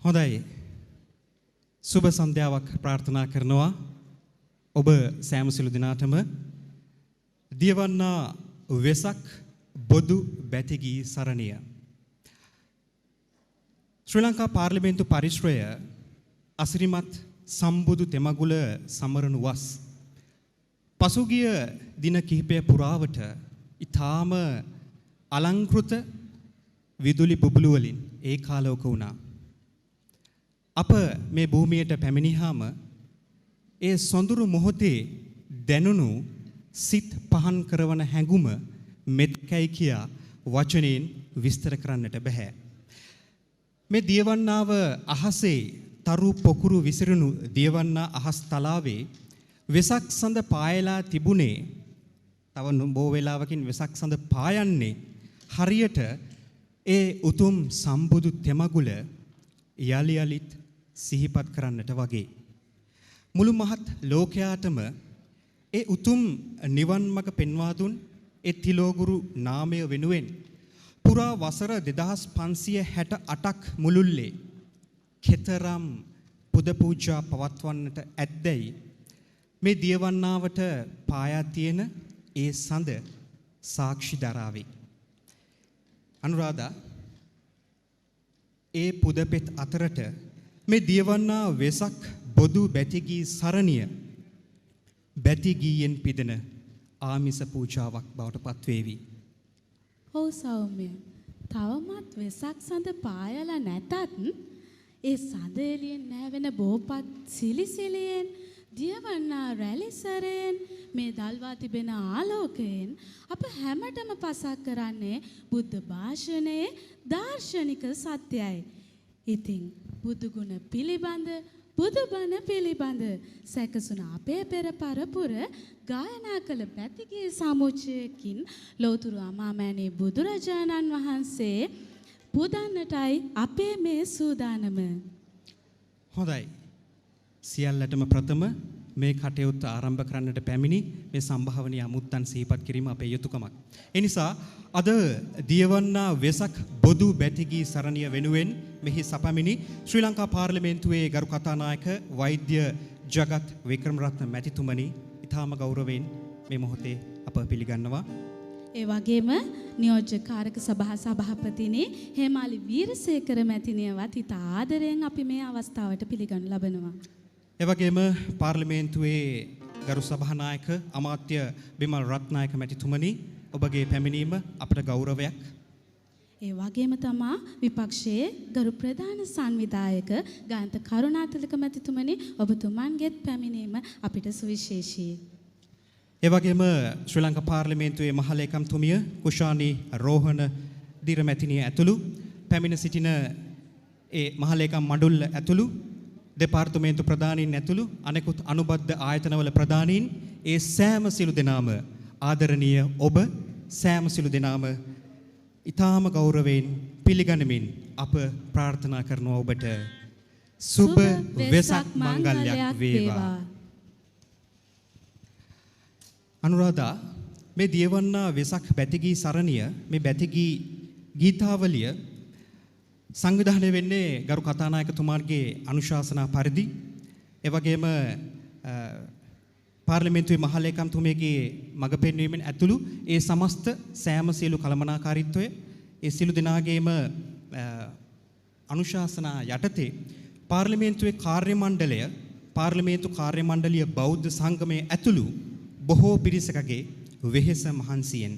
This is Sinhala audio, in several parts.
හොඳයි. සුබ සන්ධ්‍යාවක් ප්‍රාර්ථනා කරනවා ඔබ සෑම සිළු දිනාටම. දියවන්නා වෙසක් බොදු බැතිගී සරණිය. ශ්‍රී ලංකා පාර්ලිමේන්තු පරිශ්‍රය අසිරිමත් සම්බුදු තෙමගුල සමරනු වස් පසුගිය දින කිහිපය පුරාවට ඊටාම අලංකෘත විදුලි බුබුලු වලින් ඒකාලෝක වුණා. අප මේ භූමියට පැමිණිහාම ඒ සොඳුරු මොහොතේ දැනුණු සිත් පහන් කරවන හැඟුම මෙත්කැයි කියා වචනයෙන් විස්තර කරන්නට බැහැ. මේ දියවන්නාව අහසේ තරු පොකුරු විසිරුණු දියවන්නා අහස් තලාවේ වෙසක් සඳ පායලා තිබුණේ, තව බොහෝ වෙලාවකින් වෙසක් සඳ පායන්නේ හරියට ඒ උතුම් සම්බුදු තෙමගුල යලි යලිත් සිහිපත් කරන්නට වගේ. මුළු මහත් ලෝකයාටම ඒ උතුම් නිවන් මඟ පෙන්වා දුන් ඒ තිලෝගුරු නාමය වෙනුවෙන් පුරා වසර 2568ක් මුළුල්ලේ කෙතරම් පුද පූජා පවත්වන්නට ඇද්දැයි මේ දියවන්නාවට පායා තියෙන ඒ සඳ සාක්ෂි දරාවි. අනුරාධා, ඒ පුදපෙත් අතරට මේ දියවන්නා වෙසක් බොදු බැතිගී සරණිය බැතිගීයෙන් පිදෙන ආමිස පූජාවක් බවට පත්වේවි. ඔව් සෞම්‍ය, තවමත් වෙසක් සඳ පායලා නැතත් ඒ සඳ එළියෙන් නෑවෙන බෝපත් සිලිසිලියෙන් දියවන්නා රැලිසරයෙන් මේ දල්වා තිබෙන ආලෝකයෙන් අප හැමටම පසක් කරන්නේ බුද්ධ භාෂණයේ දාර්ශනික සත්‍යයි. ඉතින් බුදු ගුණ පිළිබඳ, බුදුබණ පිළිබඳ සැකසුන අපේ පෙර පරපුර ගායනා කළ බැතිගී සමුච්චයකින් ලෝතුරු අමාමෑණී බුදුරජාණන් වහන්සේ පුදන්නටයි අපේ මේ සූදානම. හොඳයි. සියල්ලටම ප්‍රථම මේ කටයුත්ත ආරම්භ කරන්නට පැමිණි මේ සම්භාවනීය අමුත්තන් සිහිපත් කිරීම අපේ යුතුයකමක්. ඒ නිසා අද දියවන්නා වෙසක් බොදු බැතිගී සරණිය වෙනුවෙන් මෙහි සපැමිණි ශ්‍රී ලංකා පාර්ලිමේන්තුවේ ගරු කතානායක වෛද්‍ය ජගත් වික්‍රමරත්න මැතිතුමනි ඉතාම ගෞරවයෙන් මේ මොහොතේ අප පිළිගන්නවා. ඒ වගේම නියෝජ්‍ය කාරක සභා සභාපතිනි හේමාලි වීරසේකර මැතිණියවත් ඉතා ආදරයෙන් අපි මේ අවස්ථාවට පිළිගනු ලබනවා. ඒ වගේම පාර්ලිමේන්තුවේ ගරු සභානායක අමාත්‍ය බිමල් රත්නායක මැතිතුමනි ඔබගේ පැමිණීම අපට ගෞරවයක්. ඒ වගේම තමා විපක්ෂයේ ගරු ප්‍රධාන සංවිධායක ගායන්ත කරුණාතිලක මැතිතුමනි ඔබතුමන්ගේත් පැමිණීම අපිට සුවිශේෂී. ඒ වගේම ශ්‍රී ලංකා පාර්ලිමේන්තුවේ මහලේකම්තුමිය කුෂානි රෝහණ දීර මැතිණිය ඇතුළු පැමිණ සිටින ඒ මහලේකම් මඬුල්ල ඇතුළු දෙපාර්තමේන්තු ප්‍රධානීන් ඇතුළු අනෙකුත් අනුබද්ධ ආයතනවල ප්‍රධානීන් ඒ සෑම සිළු දෙනාම ආදරණීය ඔබ සෑම සිළු දෙනාම ඊටාම ගෞරවයෙන් පිළිගනිමින් අප ප්‍රාර්ථනා කරනවා ඔබට සුබ වෙසක් මංගල්‍යයක් වේවා. අනුරාධා, මේ දියවන්නා වෙසක් බැතිගී සරණිය මේ බැතිගී ගීතාවලිය සංවිධානය වෙන්නේ ගරු කතානායකතුමාගේ අනුශාසනා පරිදි, ඒ වගේම පාර්ලිමේන්තුවේ මහලේකම්තුමියගේ මඟ පෙන්වීමෙන් ඇතුළු ඒ සමස්ත සෑම සියලු කළමනාකාරීත්වය ඒ සියලු දෙනාගේම අනුශාසනා යටතේ පාර්ලිමේන්තුවේ කාර්ය මණ්ඩලය, පාර්ලිමේන්තු කාර්ය මණ්ඩලීය බෞද්ධ සංගමය ඇතුළු බොහෝ පිරිසකගේ වෙහෙස මහන්සියෙන්.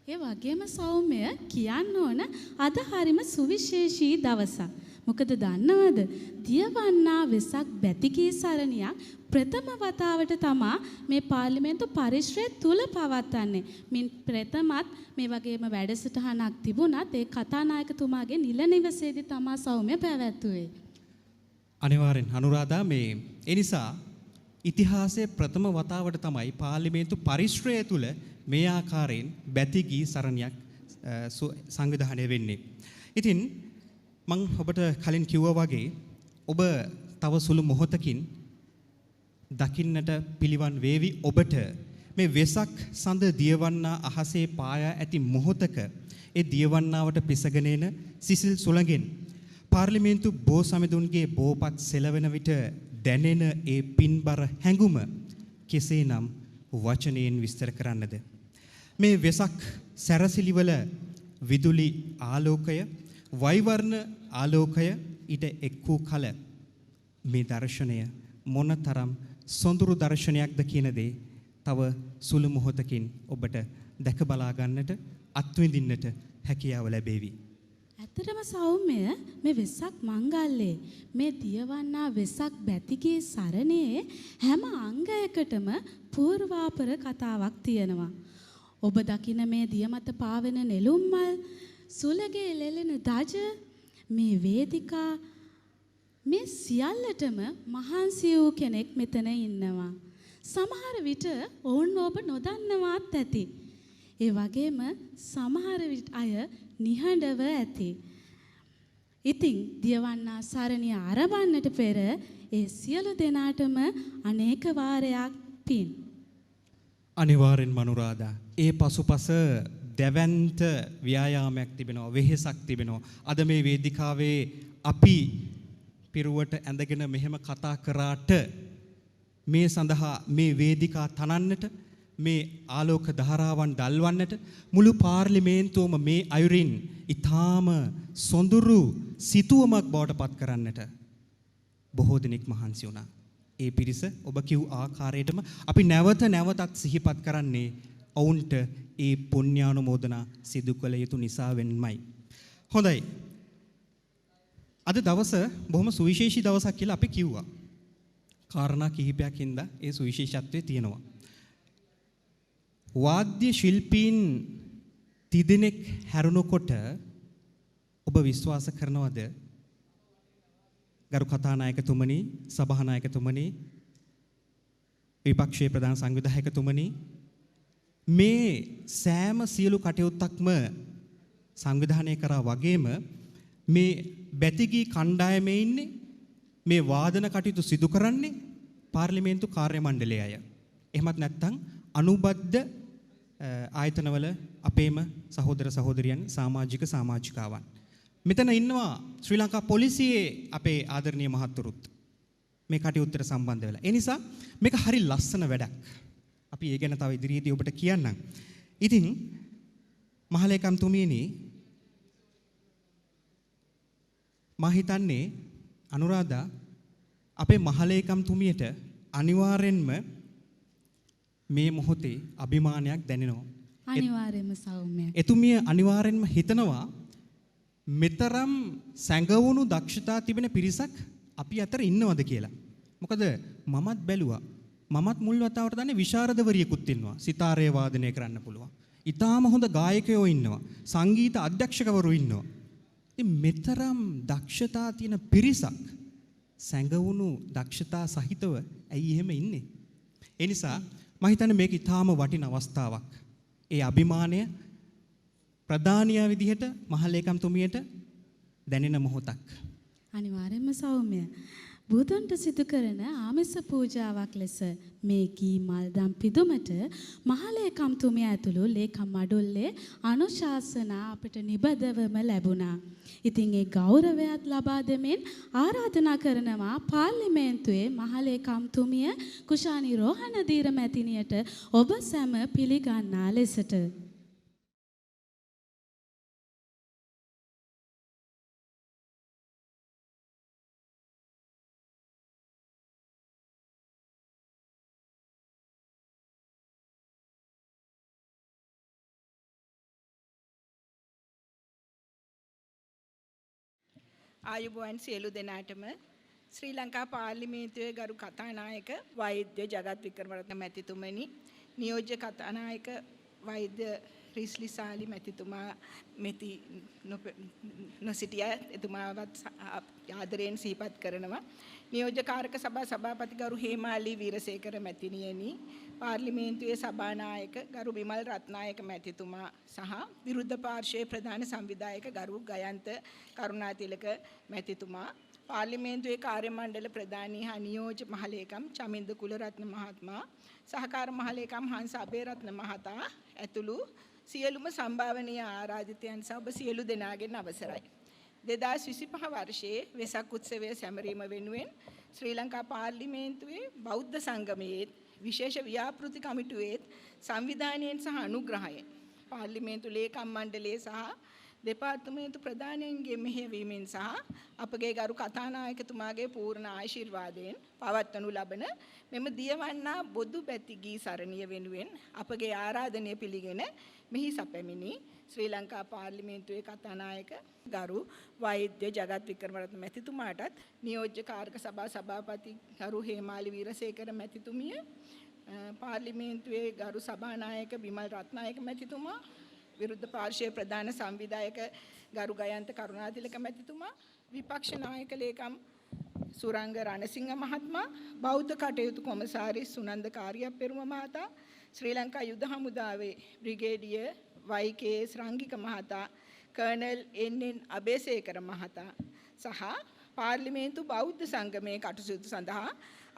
ඒ වගේම සෞම්‍ය කියන්න ඕන අද හරිම සුවිශේෂී දවසක්. මොකද දන්නවද? දියවන්නා වෙසක් බැතිගී සරණියක් ප්‍රථම වතාවට තමා මේ පාර්ලිමේන්තු පරිශ්‍රය තුල පවත්වන්නේ. මින් ප්‍රථමත් මේ වගේම වැඩසටහනක් තිබුණත් ඒ කතානායකතුමාගේ නිල නිවසේදී තමා සෞම්‍ය පැවැත්වුවේ. අනිවාර්යෙන් අනුරාධා, මේ ඒ නිසා ඉතිහාසයේ ප්‍රථම වතාවට තමයි පාර්ලිමේන්තු පරිශ්‍රය තුල මේ ආකාරයෙන් බැතිගී සරණියක් සංවිධානය වෙන්නේ. ඉතින් මං ඔබට කලින් කිව්වා වගේ ඔබ තව සුළු මොහොතකින් දකින්නට පිළිවන් වේවි ඔබට මේ වෙසක් සඳ දියවන්නා අහසේ පායා ඇති මොහොතක ඒ දියවන්නාවට පිසගෙන එන සිසිල් සුළඟෙන් පාර්ලිමේන්තු බෝ සමිඳුන්ගේ බෝපත් සෙලවෙන විට දැනෙන ඒ පින්බර හැඟුම කෙසේනම් වචනයෙන් විස්තර කරන්නද? මේ වෙසක් සැරසිලිවල විදුලි ආලෝකය, වෛවර්ණ ආලෝකය ඊට එක් වූ කල මේ දර්ශනය මොනතරම් සොඳුරු දර්ශනයක්ද කියන දේ තව සුළු මොහොතකින් ඔබට දැක බලා ගන්නට, අත්විඳින්නට හැකියාව ලැබේවි. ඇත්තටම සෞම්‍ය, මේ වෙසක් මංගල්‍යයේ මේ දියවන්නා වෙසක් බැතිගේ සරණේ හැම අංගයකටම පූර්වාපර කතාවක් තියෙනවා. ඔබ දකින මේ දිය මත පාවෙන නෙළුම් මල්, සුළගේ ලෙලෙන දජ, මේ වේදිකා, මේ සියල්ලටම මහන්සි වූ කෙනෙක් මෙතන ඉන්නවා. සමහර විට ඔවුන් ඔබ නොදන්නවත් ඇති. ඒ වගේම සමහර විට අය නිහඬව ඇති. ඉතින් දියවන්නා සරණිය ආරඹන්නට පෙර ඒ සියලු දෙනාටම අනේක වාරයක් පින්. අනිවාර්යෙන්ම අනුරාධා, ඒ පසුපස දැවැන්ත ව්‍යායාමයක් තිබෙනවා, වෙහෙසක් තිබෙනවා. අද මේ වේදිකාවේ අපි පිරුවට ඇඳගෙන මෙහෙම කතා කරාට මේ සඳහා මේ වේදිකා තනන්නට, මේ ආලෝක ධාරාවන් දල්වන්නට මුළු පාර්ලිමේන්තුවම මේ අයුරින් ඊටාම සොඳුරු සිතුවමක් බවට පත් කරන්නට බොහෝ දෙනෙක් මහන්සි වුණා. ඒ පිරිස ඔබ කිව් ආකාරයටම අපි නැවත නැවතත් සිහිපත් කරන්නේ ඔවුන්ට ඒ පුණ්‍යානුමෝදනා සිදු කළ යුතු නිසා වෙන්මයි. හොඳයි. අද දවස බොහොම සුවිශේෂී දවසක් කියලා අපි කිව්වා. කාරණා කිහිපයක් හින්දා ඒ සුවිශේෂත්වය තියෙනවා. වාද්‍ය ශිල්පීන් තිදෙනෙක් හැරුණකොට ඔබ විශ්වාස කරනවද ගරු කතානායකතුමනි, සභානායකතුමනි, විපක්ෂයේ ප්‍රධාන සංවිධායකතුමනි, මේ සෑම සියලු කටයුත්තක්ම සංවිධානය කරා වගේම මේ බැතිගී කණ්ඩායමේ ඉන්නේ මේ වාදන කටයුතු සිදු කරන්නේ පාර්ලිමේන්තු කාර්ය මණ්ඩලයේ අය. එහෙමත් නැත්නම් අනුබද්ධ ආයතනවල අපේම සහෝදර සහෝදරියන්, සමාජික සමාජිකාවන්. මෙතන ඉන්නවා ශ්‍රී ලංකා පොලිසියේ අපේ ආදරණීය මහත්වරුත් මේ කටයුත්තට සම්බන්ධ වෙලා. ඒ නිසා මේක හරි ලස්සන වැඩක්. අපි ඒ ගැන තව ඉදිරියේදී ඔබට කියන්නම්. ඉතින් මහලේකම්තුමියනි, මා හිතන්නේ අනුරාධා අපේ මහලේකම්තුමියට අනිවාර්යෙන්ම මේ මොහොතේ අභිමානයක් දැනෙනවා. අනිවාර්යයෙන්ම සෞම්‍ය. එතුමිය අනිවාර්යෙන්ම හිතනවා මෙතරම් සැඟවුණු දක්ෂතා තිබෙන පිරිසක් අපි අතර ඉන්නවද කියලා. මොකද මමත් බැලුවා. මමත් මුල් වතාවට දන්නේ විශාරදවරියකුත් ඉන්නවා. සිතාරය වාදනය කරන්න පුළුවන්. ඊටාම හොඳ ගායකයෝ ඉන්නවා. සංගීත අධ්‍යක්ෂකවරු ඉන්නවා. ඉතින් මෙතරම් දක්ෂතා තියෙන පිරිසක් සැඟවුණු දක්ෂතා සහිතව ඇයි එහෙම ඉන්නේ? ඒ නිසා මම හිතන්නේ මේක ඊටාම වටින අවස්ථාවක්. ඒ අභිමානය ප්‍රධානියා විදිහට මහලේකම්තුමියට දැනෙන මොහොතක්. අනිවාර්යයෙන්ම සෞම්‍ය. බුදුන්ට සිදු කරන ආමිස පූජාවක් ලෙස මේ ගී මල්දම් පිදුමට මහලේකම්තුමිය ඇතුළු ලේකම් මඩුල්ලේ අනුශාසනා අපට නිබඳවම ලැබුණා. ඉතින් ඒ ගෞරවයත් ලබා දෙමින් ආරාධනා කරනවා පාර්ලිමේන්තුවේ මහලේකම්තුමිය කුෂානි රෝහණ මැතිණියට ඔබ සැම පිළිගන්නා ලෙසට. ආයුබෝවන් සියලු දෙනාටම. ශ්‍රී ලංකා පාර්ලිමේන්තුවේ ගරු කතානායක වෛද්‍ය ජගත් වික්‍රමරත්න මැතිතුමනි, නියෝජ්‍ය කතානායක වෛද්‍ය රිස්ලි සාලි මැතිතුමා මෙති නොසිටිය, එතුමාවත් ආදරයෙන් සිහිපත් කරනවා. නියෝජ්‍ය කාරක සභා සභාපති ගරු හේමාලි වීරසේකර මැතිණියනි, පාර්ලිමේන්තුවේ සභානායක ගරු බිමල් රත්නායක මැතිතුමා සහ විරුද්ධ පාර්ශ්වයේ ප්‍රධාන සංවිධායක ගරු ගයන්ත කරුණාතිලක මැතිතුමා, පාර්ලිමේන්තුවේ කාර්ය මණ්ඩල ප්‍රධානී හා නියෝජ්‍ය මහලේකම් චමින්ද කුලරත්න මහත්මයා, සහකාර මහලේකම් හංස අබේරත්න මහතා ඇතුළු සියලුම සම්භාවනීය ආරාධිතයන් සහ ඔබ සියලු දෙනාගෙන් අවසරයි. 2025 වර්ෂයේ වෙසක් උත්සවය සැමරීම වෙනුවෙන් ශ්‍රී ලංකා පාර්ලිමේන්තුවේ බෞද්ධ සංගමයේ විශේෂ ව්‍යාපෘති කමිටුවේ සංවිධානයෙන් සහ අනුග්‍රහයෙන් පාර්ලිමේන්තු ලේකම් මණ්ඩලයේ සහ දෙපාර්තමේන්තු ප්‍රධානීන්ගේ මෙහෙයවීමෙන් සහ අපගේ ගරු කතානායකතුමාගේ පූර්ණ ආශිර්වාදයෙන් පවත්වනු ලබන මෙම දියවන්නා බොදු බැති ගී සරණිය වෙනුවෙන් අපගේ ආරාධනය පිළිගෙන මෙහි සැපැමිණි ශ්‍රී ලංකා පාර්ලිමේන්තුවේ කතානායක ගරු වෛද්‍ය ජගත් වික්‍රමරත්න මැතිතුමාටත්, නියෝජ්‍ය කාර්ක සභා සභාපති ගරු හේමාලි වීරසේකර මැතිතුමිය, පාර්ලිමේන්තුවේ ගරු සභානායක බිමල් රත්නායක මැතිතුමා, විරුද්ධ පාර්ශ්වයේ ප්‍රධාන සංවිධායක ගරු ගයන්ත කරුණාතිලක මැතිතුමා, විපක්ෂ නායක ලේකම් සුරංග රණසිංහ මහත්මයා, බෞද්ධ කටයුතු කොමසාරිස් සුනන්ද කාරියප්පෙරුම මහතා, ශ්‍රී ලංකා යුද හමුදාවේ බ්‍රිගේඩියර් වයි.කේ.එස්. රංගික මහතා, කර්නල් එන්.එන්. අබේසේකර මහතා සහ පාර්ලිමේන්තු බෞද්ධ සංගමයේ කටයුතු සඳහා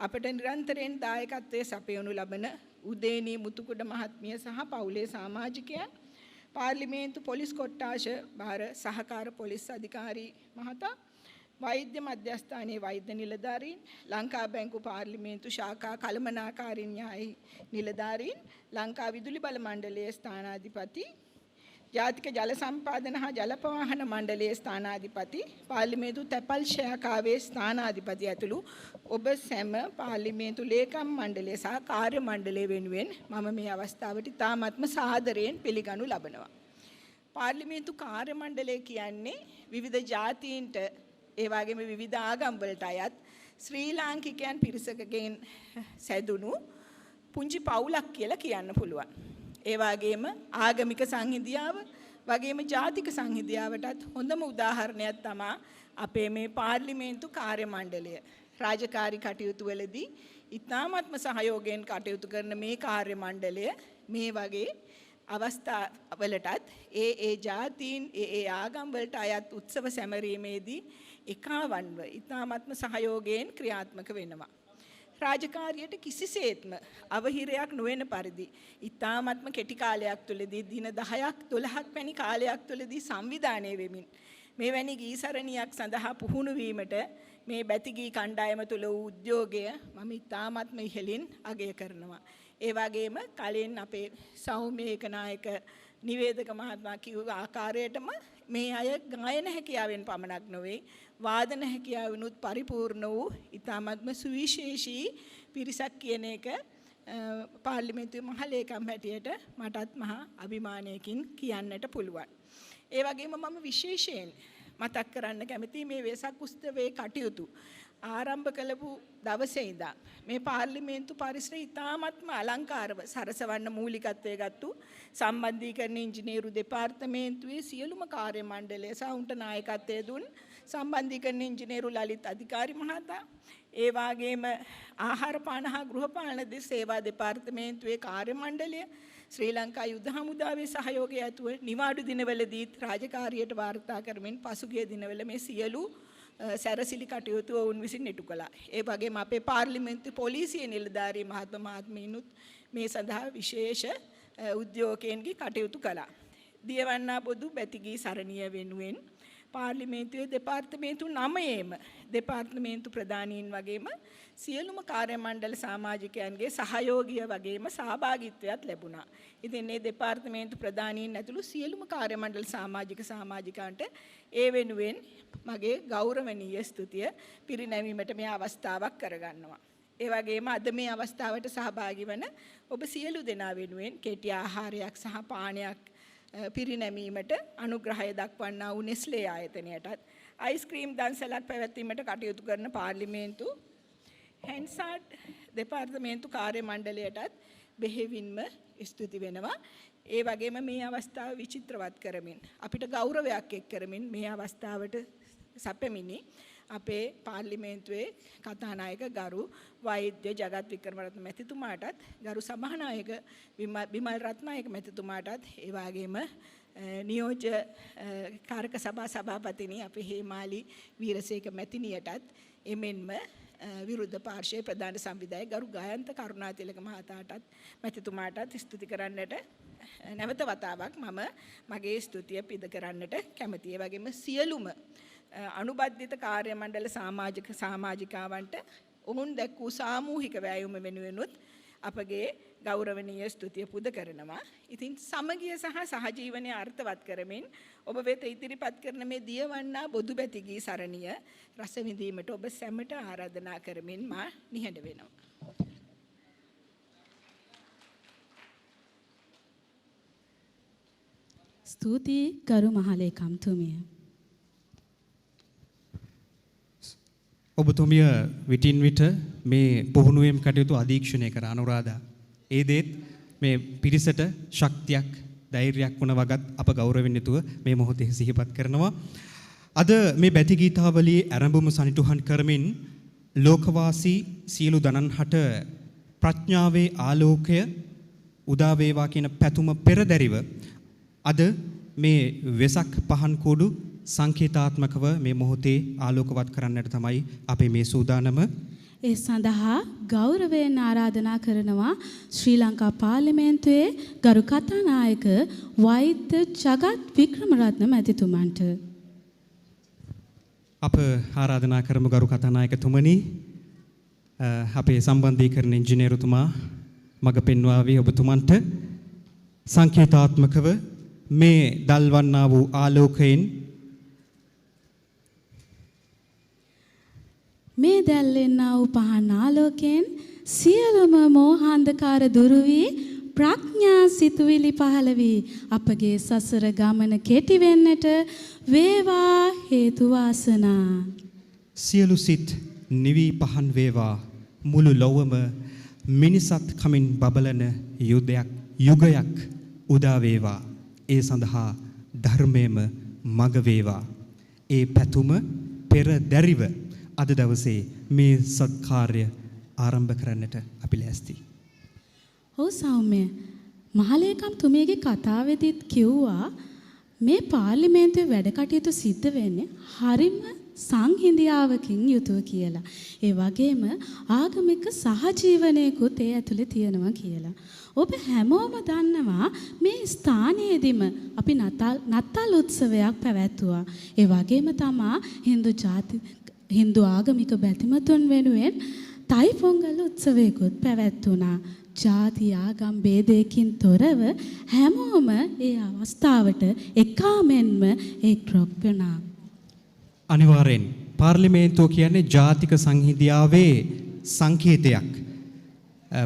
අපට නිරන්තරයෙන් දායකත්වයේ සපයනු ලබන උදේනී මුතුකුඩ මහත්මිය සහ පවුලේ සමාජිකයන්, පාර්ලිමේන්තු පොලිස් කොට්ටාශ භාර සහකාර පොලිස් අධිකාරී මහතා, වෛද්‍ය මධ්‍යස්ථානයේ වෛද්‍ය නිලධාරීන්, ලංකා බැංකු පාර්ලිමේන්තු ශාඛා කළමනාකාරී න්‍යාය නිලධාරීන්, ලංකා විදුලි බල මණ්ඩලයේ ස්ථානාධිපති, ජාතික ජල සම්පාදන හා ජල ප්‍රවාහන මණ්ඩලයේ ස්ථානාධිපති, පාර්ලිමේන්තු තැපැල් ශාඛාවේ ස්ථානාධිපති ඇතුළු ඔබ සැම පාර්ලිමේන්තු ලේකම් මණ්ඩලය සහ කාර්ය මණ්ඩලය වෙනුවෙන් මම මේ අවස්ථාවට ඉතාමත්ම සාදරයෙන් පිළිගනු ලබනවා. පාර්ලිමේන්තු කාර්ය මණ්ඩලය කියන්නේ විවිධ ජාතීන්ට, ඒ වගේම විවිධ ආගම් වලට අයත් ශ්‍රී ලාංකිකයන් පිරිසකගෙන් සැදුණු පුංචි පවුලක් කියලා කියන්න පුළුවන්. ඒ වගේම ආගමික සංහිඳියාව වගේම ජාතික සංහිඳියාවටත් හොඳම උදාහරණයක් තමා අපේ මේ පාර්ලිමේන්තු කාර්ය මණ්ඩලය. රාජකාරී කටයුතු වලදී ඉතාමත්ම සහයෝගයෙන් කටයුතු කරන මේ කාර්ය මණ්ඩලය මේ වගේ අවස්ථාවලටත් ඒ ඒ ජාතීන් ඒ ඒ ආගම් වලට අයත් උත්සව සැමරීමේදී එකාවන්ව ඉතාමත්ම සහයෝගයෙන් ක්‍රියාත්මක වෙනවා. රාජකාරියට කිසිසේත්ම අවහිරයක් නොවන පරිදි ඉතාමත්ම කෙටි කාලයක් තුළදී දින 10ක් 12ක් වැනි කාලයක් තුළදී සංවිධානය වෙමින් මෙවැනි ගී සරණියක් සඳහා පුහුණු වීමට මේ බැති ගී කණ්ඩායම තුළ වූ උද්‍යෝගය මම ඉතාමත්ම ඉහළින් අගය කරනවා. ඒ වගේම කලින් අපේ සෞම්‍ය ඒකනායක නිවේදක මහත්මයා කිව්ව ආකාරයටම මේ අය ගායන හැකියාවෙන් පමණක් නොවේ, වාදන හැකියාවෙනුත් පරිපූර්ණ වූ ඉතාමත්ම සුවිශේෂී පිරිසක් කියන එක පාර්ලිමේන්තුවේ මහලේකම් හැටියට මටත් මහා අභිමානයකින් කියන්නට පුළුවන්. ඒ වගේම මම විශේෂයෙන් මතක් කරන්න කැමතියි මේ වෙසක් උත්සවයේ කටයුතු ආරම්භ කළපු දවසේ ඉඳන් මේ පාර්ලිමේන්තු පරිසරය ඉතාමත්ම අලංකාරව සරසවන්න මූලිකත්වය ගත්තු සම්බන්ධීකරණ ඉංජිනේරු දෙපාර්තමේන්තුවේ සියලුම කාර්ය මණ්ඩලය සහ උන්ට නායකත්වය දුන් සම්බන්ධීකරණ ඉංජිනේරු ලලිත් අධිකාරි මහතා, ඒ වගේම ආහාර පාන හා ගෘහපාලන සේවා දෙපාර්තමේන්තුවේ කාර්ය මණ්ඩලය, ශ්‍රී ලංකා යුද හමුදාවේ සහයෝගය ඇතුව නිවාඩු දිනවලදීත් රාජකාරියට වාර්තා කරමින් පසුගිය දිනවල මේ සියලු සැරසිලි කටයුතු ඔවුන් විසින් ඉටු කළා. ඒ වගේම අපේ පාර්ලිමේන්තු පොලිසිය නිලධාරී මහත්ම මහත්මීනුත් මේ සඳහා විශේෂ උද්‍යෝගයන්ගේ කටයුතු කළා. දියවන්නා බොදු බැතිගී සරණිය වෙනුවෙන් පාර්ලිමේන්තුවේ දෙපාර්තමේන්තු 9ේම දෙපාර්තමේන්තු ප්‍රධානීන් වගේම සියලුම කාර්ය මණ්ඩල සමාජිකයන්ගේ සහයෝගය වගේම සහභාගීත්වයක් ලැබුණා. ඉතින් මේ දෙපාර්තමේන්තු ප්‍රධානීන් ඇතුළු සියලුම කාර්ය මණ්ඩල සමාජික සමාජිකාන්ට ඒ වෙනුවෙන් මගේ ගෞරවනීය ස්තුතිය පිරිනැමීමට මේ අවස්ථාවක් කරගන්නවා. ඒ වගේම අද මේ අවස්ථාවට සහභාගී වන ඔබ සියලු දෙනා වෙනුවෙන් කෙටි ආහාරයක් සහ පානයක් පිරිනැමීමට අනුග්‍රහය දක්වන්නා වූ නෙස්ලේ ආයතනයටත්, අයිස්ක්‍රීම් දන්සලක් පැවැත්වීමට කටයුතු කරන පාර්ලිමේන්තු හැන්සාඩ් දෙපාර්තමේන්තු කාර්ය මණ්ඩලයටත් බෙහෙවින්ම ස්තුති වෙනවා. ඒ වගේම මේ අවස්ථාව විචිත්‍රවත් කරමින් අපිට ගෞරවයක් එක් කරමින් මේ අවස්ථාවට සැපෙමිනි අපේ පාර්ලිමේන්තුවේ කතානායක ගරු වෛද්‍ය ජගත් වික්‍රමරත්න මැතිතුමාටත්, ගරු සභානායක බිමල් රත්නායක මැතිතුමාටත්, ඒ වගේම නියෝජ්‍ය කාරක සභා සභාපතිනි අපේ හේමාලි වීරසේක මැතිණියටත්, එමෙන්ම විරුද්ධ පාර්ශ්වයේ ප්‍රධාන සංවිධායක ගරු ගයන්ත කරුණාතිලක මහතාටත් මැතිතුමාටත් ස්තුති කරන්නට නැවත වතාවක් මම මගේ ස්තුතිය පිද කරන්නට කැමතියි. ඒ වගේම සියලුම අනුබද්ධිත කාර්ය මණ්ඩල සමාජික සමාජිකාවන්ට ඔවුන් දැක් වූ සාමූහික වෑයම වෙනුවෙනුත් අපගේ ගෞරවනීය ස්තුතිය පුද කරනවා. ඉතින් සමගිය සහ සහජීවනය අර්ථවත් කරමින් ඔබ වෙත ඉදිරිපත් කරන මේ දියවන්නා බොදු බැති ගී සරණිය රස විඳීමට ඔබ සැමට ආරාධනා කරමින් මා නිහඬ වෙනවා. ස්තුතියි ගරු මහලේකම්තුමිය. ඔබතුමිය විටින් විට මේ පුහුණුවීම් කටයුතු අධීක්ෂණය කර අනුරාධා. ඒ දේත් මේ පිරිසට ශක්තියක් ධෛර්යයක් වුණ වගත් අප ගෞරවයෙන් යුතුව මේ මොහොතේ සිහිපත් කරනවා. අද මේ බැති ගීතාවලියේ ආරම්භම සනිටුහන් කරමින් ලෝකවාසී සියලු දනන්හට ප්‍රඥාවේ ආලෝකය උදා වේවා කියන පැතුම පෙරදැරිව අද මේ වෙසක් පහන් කූඩු සංකේතාත්මකව මේ මොහොතේ ආලෝකවත් කරන්නට තමයි අපේ මේ සූදානම. ඒ සඳහා ගෞරවයෙන් ආරාධනා කරනවා ශ්‍රී ලංකා පාර්ලිමේන්තුවේ ගරු කතානායක වෛද්‍ය ජගත් වික්‍රමරත්න මැතිතුමන්ට. අප ආරාධනා කරමු ගරු කතානායකතුමනි, අපේ සම්බන්ධීකරණ ඉංජිනේරුතුමා මඟ පෙන්වාවි ඔබතුමන්ට සංකේතාත්මකව මේ දල්වන්නා වූ ආලෝකයෙන් මේ දැල්වෙන්නා වූ පහන් ආලෝකයෙන් සියලුම මෝහාන්ධකාර දුරු වී ප්‍රඥා සිතුවිලි පහළ වී අපගේ සසර ගමන කෙටි වෙන්නට වේවා හේතු වාසනා. සියලු සිත් නිවි පහන් වේවා. මුළු ලොවම මිනිසත් කමින් බබලන යුගයක් උදා වේවා. ඒ සඳහා ධර්මයේම මඟ වේවා. ඒ පැතුම පෙර දැරිව අද දවසේ මේ සත්කාර්ය ආරම්භ කරන්නට අපි ලෑස්ති. ඔව් සෞම්‍ය, මහලේකම් තුමියගේ කතාවේදීත් කිව්වා මේ පාර්ලිමේන්තුවේ වැඩ කටයුතු සිද්ධ වෙන්නේ හරිම සංහිඳියාවකින් යුතුව කියලා. ඒ වගේම ආගමික සහජීවනයකුත් ඒ ඇතුලේ තියෙනවා කියලා. ඔබ හැමෝම දන්නවා මේ ස්ථානයේදීම අපි නත්තල් උත්සවයක් පැවැත්වුවා. ඒ වගේම තමා හින්දු ආගමික බැතිමතුන් වෙනුවෙන් තයි පොංගල් උත්සවයකුත් පැවැත්වුණා. ජාති ආගම් භේදයකින් තොරව හැමෝම ඒ අවස්ථාවට එකාමෙන්ම එක් වුණා. අනිවාර්යෙන් පාර්ලිමේන්තුව කියන්නේ ජාතික සංහිඳියාවේ සංකේතයක්,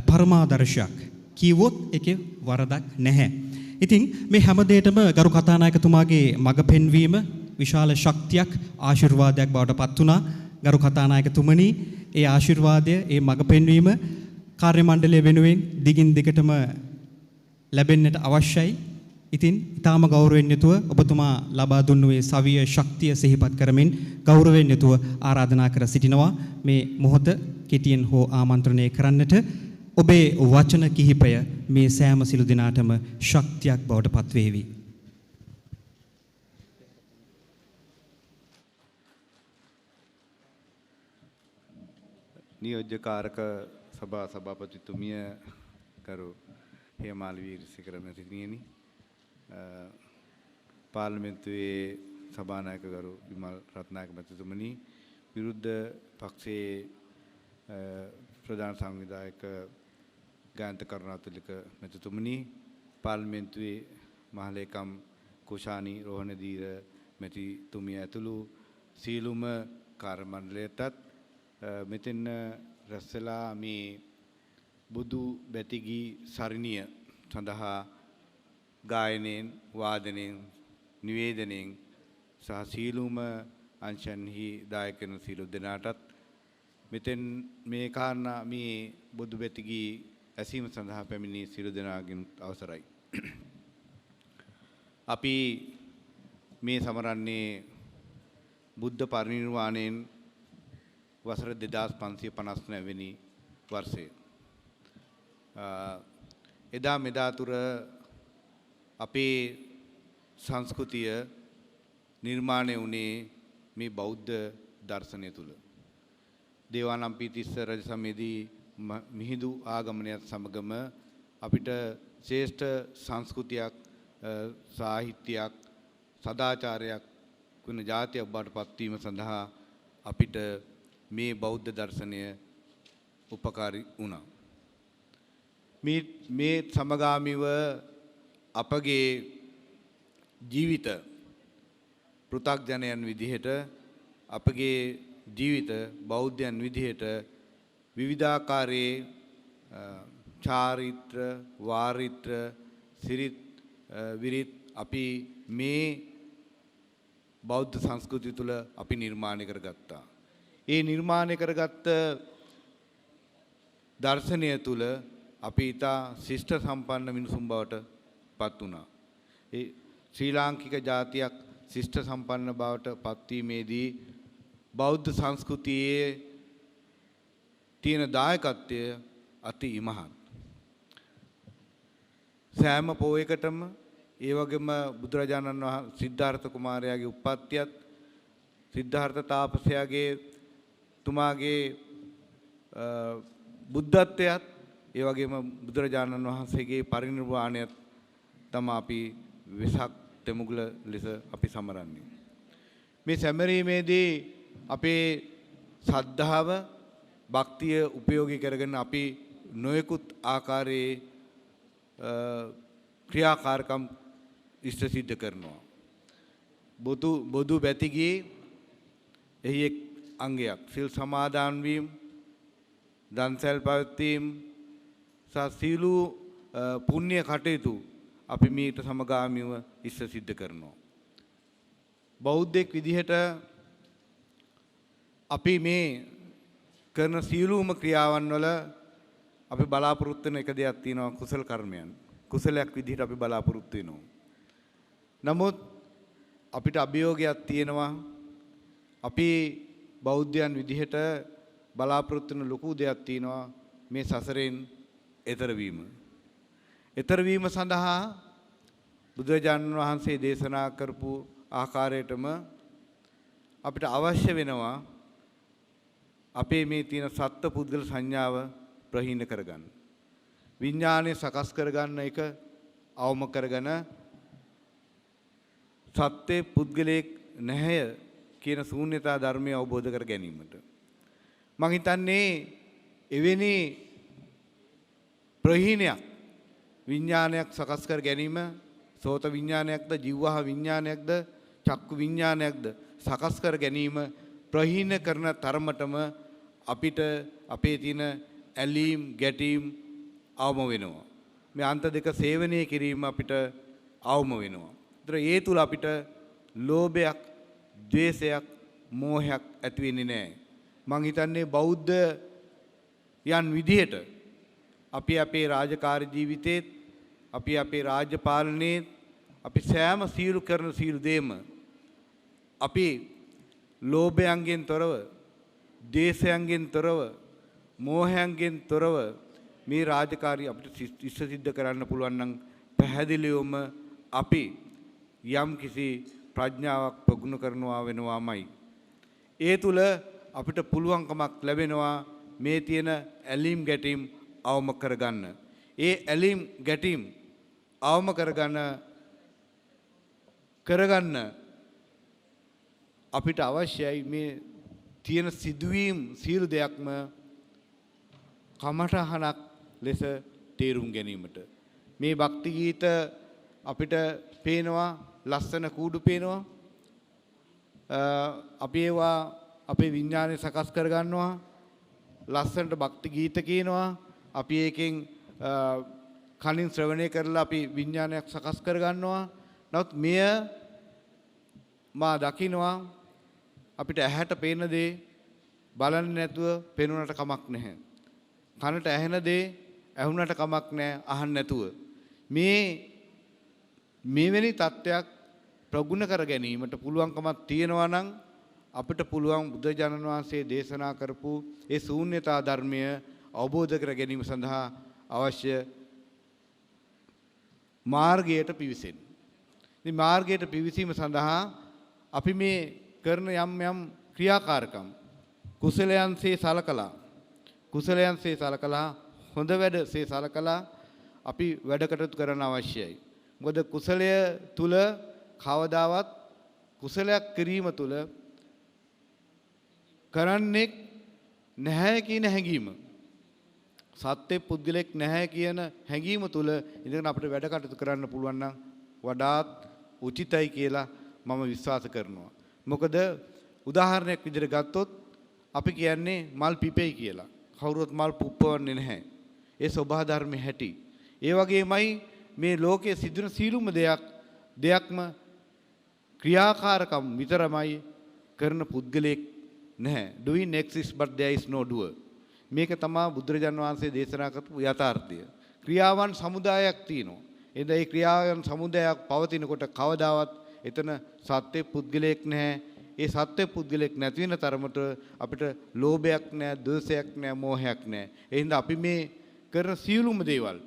පරමාදර්ශයක් කිව්වොත් ඒකේ වරදක් නැහැ. ඉතින් මේ හැම දෙයකටම ගරු කතානායකතුමාගේ මඟ පෙන්වීම විශාල ශක්තියක්, ආශිර්වාදයක් බවට පත් වුණා. ගරු කතානායකතුමනි, ඒ ආශිර්වාදය, ඒ මඟ පෙන්වීම කාර්ය මණ්ඩලය වෙනුවෙන් දිගින් දිගටම ලැබෙන්නට අවශ්‍යයි. ඉතින් ඊටාම ගෞරවයෙන් යුතුව ඔබතුමා ලබා දුන්නු ඒ සවිය ශක්තිය සිහිපත් කරමින් ගෞරවයෙන් යුතුව ආරාධනා කර සිටිනවා මේ මොහොත කෙටියෙන් හෝ ආමන්ත්‍රණය කරන්නට. ඔබේ වචන කිහිපය මේ සෑම සිළු දිනාටම ශක්තියක් බවට පත් වේවි. නියෝජ්‍ය කාරක සභා සභාපතිතුමිය ගරු හේමාලි වීරසේකර මැතිණියනි, පාර්ලිමේන්තුවේ සභානායක ගරු විමල් රත්නායක මැතිතුමනි, විරුද්ධ පක්ෂයේ ප්‍රධාන සංවිධායක ගායන්ත කරුණාතිලක මැතිතුමනි, පාර්ලිමේන්තුවේ මහලේකම් කුෂානි රෝහණදීර මැතිතුමිය ඇතුළු සියලුම කාර්ය මණ්ඩලයටත් මෙතෙන් රැස් වෙලා මේ බුදු බැතිගී සරණිය සඳහා ගායනයෙන්, වාදනයෙන්, නිවේදනයෙන් සහ සියලුම අංශන්හි දායක වෙන සියලු දෙනාටත් මෙතෙන් මේ කාරණා මේ බුදු බැතිගී ඇසීම සඳහා පැමිණි සියලු දෙනාගෙන් අවසරයි. අපි මේ සමරන්නේ බුද්ධ පරිනිර්වාණයෙන් වසර 2559 වෙනි වර්ෂය. එදා මෙදා තුර අපේ සංස්කෘතිය නිර්මාණය වුණේ මේ බෞද්ධ දර්ශනය තුළ. දේවානම්පියතිස්ස රජ සමයේදී මිහිඳු ආගමනයත් සමගම අපිට ශ්‍රේෂ්ඨ සංස්කෘතියක්, සාහිත්‍යයක්, සදාචාරයක් එක්වන ජාතියක් බවට පත්වීම සඳහා අපිට මේ බෞද්ධ දර්ශනය උපකාරී වුණා. මේ සමගාමීව අපගේ ජීවිත පෘථග්ජනයන් විදිහට අපගේ ජීවිත බෞද්ධයන් විදිහට විවිධාකාරයේ චාරිත්‍ර වාරිත්‍ර සිරිත් විරිත් අපි මේ බෞද්ධ සංස්කෘතිය තුළ අපි නිර්මාණය කරගත්තා. ඒ නිර්මාණය කරගත්ත දර්ශනය තුළ අපි ඉතා ශිෂ්ට සම්පන්න මිනිසුන් බවට පත් වුණා. ඒ ශ්‍රී ලාංකික ජාතියක් ශිෂ්ට සම්පන්න බවට පත්වීමේදී බෞද්ධ සංස්කෘතියේ තියෙන දායකත්වය අති ඉමහත්. සෑම පොයකටම ඒ වගේම බුදුරජාණන් වහන්සේ සිද්ධාර්ථ කුමාරයාගේ උප්පත්තියත් සිද්ධාර්ථ තාපසයාගේ තුමාගේ බුද්ධත්වයත් ඒ වගේම බුදුරජාණන් වහන්සේගේ පරිනිර්වාණයත් තමයි අපි වෙසක් තෙමුගුල ලෙස අපි සමරන්නේ. මේ සැමරීමේදී අපේ ශ්‍රද්ධාව භක්තිය උපයෝගී කරගෙන අපි නොයෙකුත් ආකාරයේ ක්‍රියාකාරකම් ඉෂ්ට සිද්ධ කරනවා. බොදු බැතිගී එහි එක් අංගයක්. සිල් සමාදන් වීම, දන්සැල් පැවැත්වීම සහ සීලු පුණ්‍ය කටයුතු අපි මීට සමගාමීව ඉෂ්ට සිද්ධ කරනවා. බෞද්ධෙක් විදිහට අපි මේ කරන සියලුම ක්‍රියාවන් වල අපි බලාපොරොත්තු වෙන එක දෙයක් තියෙනවා, කුසල කර්මයන්. කුසලයක් විදිහට අපි බලාපොරොත්තු වෙනවා. නමුත් අපිට අභියෝගයක් තියෙනවා. අපි බෞද්ධයන් විදිහට බලාපොරොත්තු වෙන ලොකු දෙයක් තියෙනවා, මේ සසරෙන් එතර වීම. එතර වීම සඳහා බුදුරජාණන් වහන්සේ දේශනා කරපු ආකාරයටම අපිට අවශ්‍ය වෙනවා අපේ මේ තියෙන සත්ත්ව පුද්ගල සංඥාව ප්‍රහීන කරගන්න. විඥානය සකස් කරගන්න එක අවම කරගෙන සත්‍ය පුද්ගලයෙක් නැහැය කියන ශූන්‍යතා ධර්මය අවබෝධ කර ගැනීමට. මං හිතන්නේ එවැනි ප්‍රහීනයක් විඥානයක් සකස් කර ගැනීම, සෝත විඥානයක්ද, ජීවහා විඥානයක්ද, චක්කු විඥානයක්ද සකස් කර ගැනීම ප්‍රහීන කරන තරමටම අපිට අපේ තියෙන ඇලීම් ගැටීම් අවම වෙනවා. මේ අන්ත දෙක සේවනය කිරීම අපිට අවම වෙනවා. ඒතර ඒ තුල අපිට ලෝභයක්, ද්වේෂයක්, මෝහයක් ඇති වෙන්නේ නැහැ. මං හිතන්නේ බෞද්ධ යන් විදිහට අපි අපේ රාජකාරී ජීවිතේත්, අපි අපේ රාජ්‍ය පාලනයේත්, අපි සෑම සීලු කරන සීලු දෙයම අපි ලෝභයන්ගෙන් තොරව, ද්වේෂයන්ගෙන් තොරව, මෝහයන්ගෙන් තොරව මේ රාජකාරී අපිට ඉෂ්ට සිද්ධ කරන්න පුළුවන් නම් පැහැදිලිවම අපි යම් කිසි ප්‍රඥාවක් ප්‍රගුණ කරනවා වෙනවාමයි. ඒ තුල අපිට පුළුවන්කමක් ලැබෙනවා මේ තියෙන ඇලීම් ගැටීම් අවම කරගන්න. ඒ ඇලීම් ගැටීම් අවම කරගන්න අපිට අවශ්‍යයි මේ තියෙන සිදුවීම් සියලු දෙයක්ම කමඨහනක් ලෙස තේරුම් ගැනීමට. මේ භක්ති ගීත අපිට පේනවා, ලස්සන කූඩු පේනවා. අපි ඒවා අපේ විඥානය සකස් කරගන්නවා. ලස්සනට භක්ති ගීත කියනවා. අපි ඒකෙන් කනින් ශ්‍රවණය කරලා අපි විඥානයක් සකස් කරගන්නවා. නමුත් මෙය මා දකිනවා අපිට ඇහැට පේන දේ බලන්නේ නැතුව පේනුනට කමක් නැහැ. කනට ඇහෙන දේ ඇහුනට කමක් නැහැ අහන්න නැතුව. මේ මෙවැනි තත්ත්වයක් ප්‍රගුණ කර ගැනීමට පුළුවන්කමක් තියෙනවා නම් අපිට පුළුවන් බුදුරජාණන් වහන්සේ දේශනා කරපු ඒ ශූන්‍යතා ධර්මය අවබෝධ කර ගැනීම සඳහා අවශ්‍ය මාර්ගයට පිවිසෙන්න. ඉතින් මාර්ගයට පිවිසීම සඳහා අපි මේ කරන යම් යම් ක්‍රියාකාරකම් කුසලයන්සේ සලකලා, කුසලයන්සේ සලකලා, හොඳ වැඩසේ සලකලා අපි වැඩ කටයුතු කරන්න අවශ්‍යයි. මොකද කුසලය තුල කවදාවත් කුසලයක් කිරීම තුළ කරන්නේ නැහැ කියන හැඟීම, සත්‍ය පුද්ගලෙක් නැහැ කියන හැඟීම තුළ ඉඳගෙන අපිට වැඩ කටයුතු කරන්න පුළුවන් නම් වඩාත් උචිතයි කියලා මම විශ්වාස කරනවා. මොකද උදාහරණයක් විදිහට ගත්තොත් අපි කියන්නේ මල් පිපෙයි කියලා. කවුරුවත් මල් පුප්පවන්නේ නැහැ. ඒ ස්වභාව ධර්මයේ හැටි. ඒ වගේමයි මේ ලෝකයේ සිදුවන සියලුම දෙයක්ම ක්‍රියාකාරකම් විතරමයි කරන පුද්ගලයෙක් නැහැ. Doing exists but there is no doer. මේක තමා බුදුරජාන් වහන්සේ දේශනා කරපු යථාර්ථය. ක්‍රියාවන් සමුදායක් තියෙනවා. එහෙනම් ඒ ක්‍රියාවන් සමුදායක් පවතිනකොට කවදාවත් එතන සත්‍ය පුද්ගලයෙක් නැහැ. ඒ සත්‍ය පුද්ගලයෙක් නැති වෙන තරමට අපිට ලෝභයක් නැහැ, ද්වේෂයක් නැහැ, මෝහයක් නැහැ. ඒ හින්දා අපි මේ කරන සියලුම දේවල්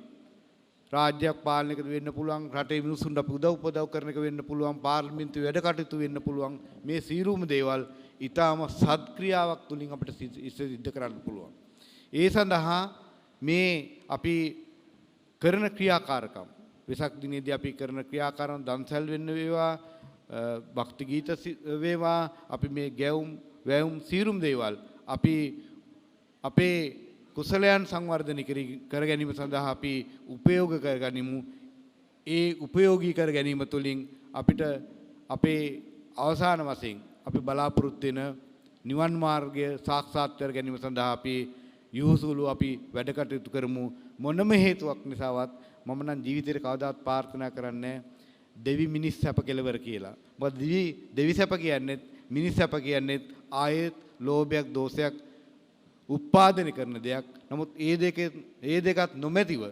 රාජ්‍යයක් පාලනය කර වෙන්න පුළුවන්, රටේ මිනිසුන්ට අපි උදව් උපදව් කරන එක වෙන්න පුළුවන්, පාර්ලිමේන්තුවේ වැඩ කටයුතු වෙන්න පුළුවන්. මේ සියලුම දේවල් ඊටාම සත්ක්‍රියාවක් තුලින් අපිට සිද්ධ කරන්න පුළුවන්. ඒ සඳහා මේ අපි කරන ක්‍රියාකාරකම්, වෙසක් දිනේදී අපි කරන ක්‍රියාකාරකම් දන්සල් වෙන්න වේවා, භක්ති ගීත වේවා, අපි මේ ගැවුම් වැයුම් සියලුම දේවල් අපි අපේ කුසලයන් සංවර්ධනය කර ගැනීම සඳහා අපි උපයෝග කරගනිමු. ඒ උපයෝගී කර ගැනීම තුළින් අපිට අපේ අවසාන වශයෙන් අපි බලාපොරොත්තු වෙන නිවන් මාර්ගය සාක්ෂාත් කර ගැනීම සඳහා අපි යහුසුළු අපි වැඩ කටයුතු කරමු. මොනම හේතුවක් නිසාවත් මම නම් ජීවිතේට කවදාවත් ප්‍රාර්ථනා කරන්නේ දෙවි මිනිස් සැප කෙලවර කියලා. මොකද දෙවි සැප කියන්නේත් මිනිස් සැප කියන්නේත් ආයෙත් ලෝභයක් දෝෂයක් උත්පාදනය කරන දෙයක්. නමුත් ඒ දෙකත් නොමැතිව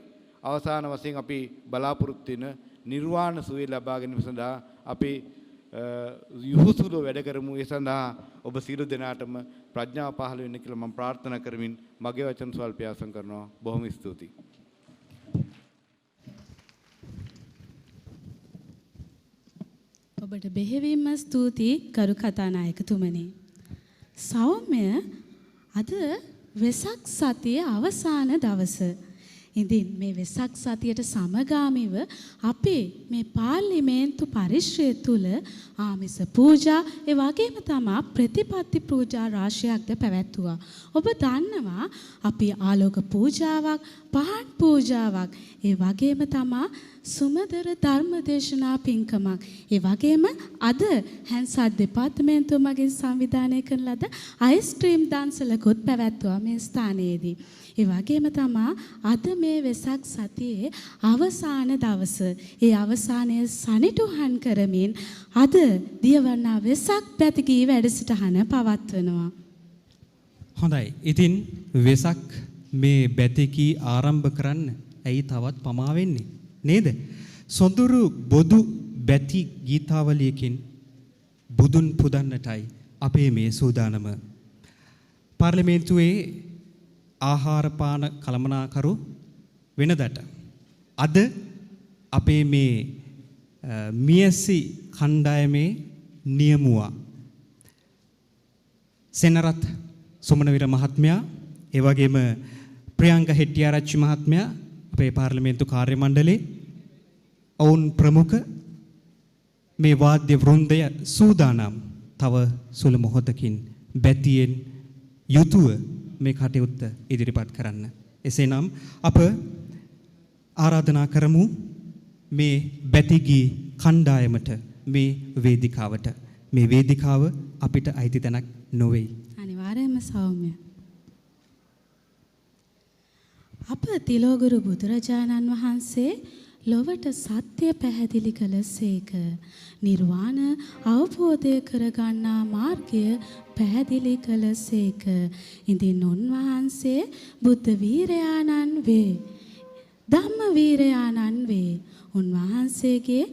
අවසාන වශයෙන් අපි බලාපොරොත්තු වෙන නිර්වාණ සුවය ලබා ගැනීම සඳහා අපි යහුසුළු වැඩ කරමු. ඒ සඳහා ඔබ සියලු දෙනාටම ප්‍රඥාව පහළ වෙන්න කියලා මම ප්‍රාර්ථනා කරමින් මගේ වචන ස්වල්පය අවසන් කරනවා. බොහොම ස්තුතියි. ඔබට බෙහෙවින්ම ස්තුතියි ගරු කතානායකතුමනි. සෞම්‍ය, අද වෙසක් සතියේ අවසාන දවස. ඉතින් මේ වෙසක් සතියට සමගාමීව අපි මේ පාර්ලිමේන්තු පරිශ්‍රය තුල ආමිස පූජා, ඒ වගේම තමා ප්‍රතිපත්ති පූජා රාශියක්ද පැවැත්වුවා. ඔබ දන්නවා අපි ආලෝක පූජාවක්, පහන් පූජාවක්, ඒ වගේම තමා සුමදර ධර්ම දේශනා පින්කමක්, ඒ වගේම අද හැන්සත් දෙපාර්තමේන්තුව මගින් සංවිධානය කරන ලද අයිස්ක්‍රීම් දන්සලකුත් පැවැත්වුවා මේ ස්ථානයේදී. ඒ වගේම තමා අද මේ වෙසක් සතියේ අවසාන දවස. ඒ අවසානයේ සනිටුහන් කරමින් අද දියවන්නා වෙසක් පැතිකී වැඩසටහන පවත්වනවා. හොඳයි. ඉතින් වෙසක් මේ බැතිකී ආරම්භ කරන්න ඇයි තවත් පමා වෙන්නේ නේද? සොඳුරු බොදු බැති ගීතාවලියකින් බුදුන් පුදන්නටයි අපේ මේ සූදානම. පාර්ලිමේන්තුවේ ආහාර පාන කළමනාකරු වෙනදට අද අපේ මේ මියසි කණ්ඩායමේ නියමුවා සෙනරත් සුමනවීර මහත්මයා, ඒ වගේම ප්‍රියංග හෙට්ටිආරච්චි මහත්මයා අපේ පාර්ලිමේන්තු කාර්ය මණ්ඩලයේ ඔවුන් ප්‍රමුඛ මේ වාද්‍ය වෘන්දය සූදානම් තව සුළු මොහොතකින් බැතියෙන් යුතුව මේ කටයුත්ත ඉදිරිපත් කරන්න. එසේනම් අප ආරාධනා කරමු මේ බැතිගී කණ්ඩායමට මේ වේදිකාවට. මේ වේදිකාව අපිට අයිති තැනක් නොවේයි. අනිවාර්යයෙන්ම සෞම්‍ය. අප තිලෝගුරු බුදුරජාණන් වහන්සේ ලොවට සත්‍ය පැහැදිලි කළසේක. නිර්වාණ අවබෝධය කරගන්නා මාර්ගය පැහැදිලි කළසේක. ඉතින් උන්වහන්සේ බුද්ධ වීරයාණන් වේ. ධම්ම වීරයාණන් වේ. උන්වහන්සේගේ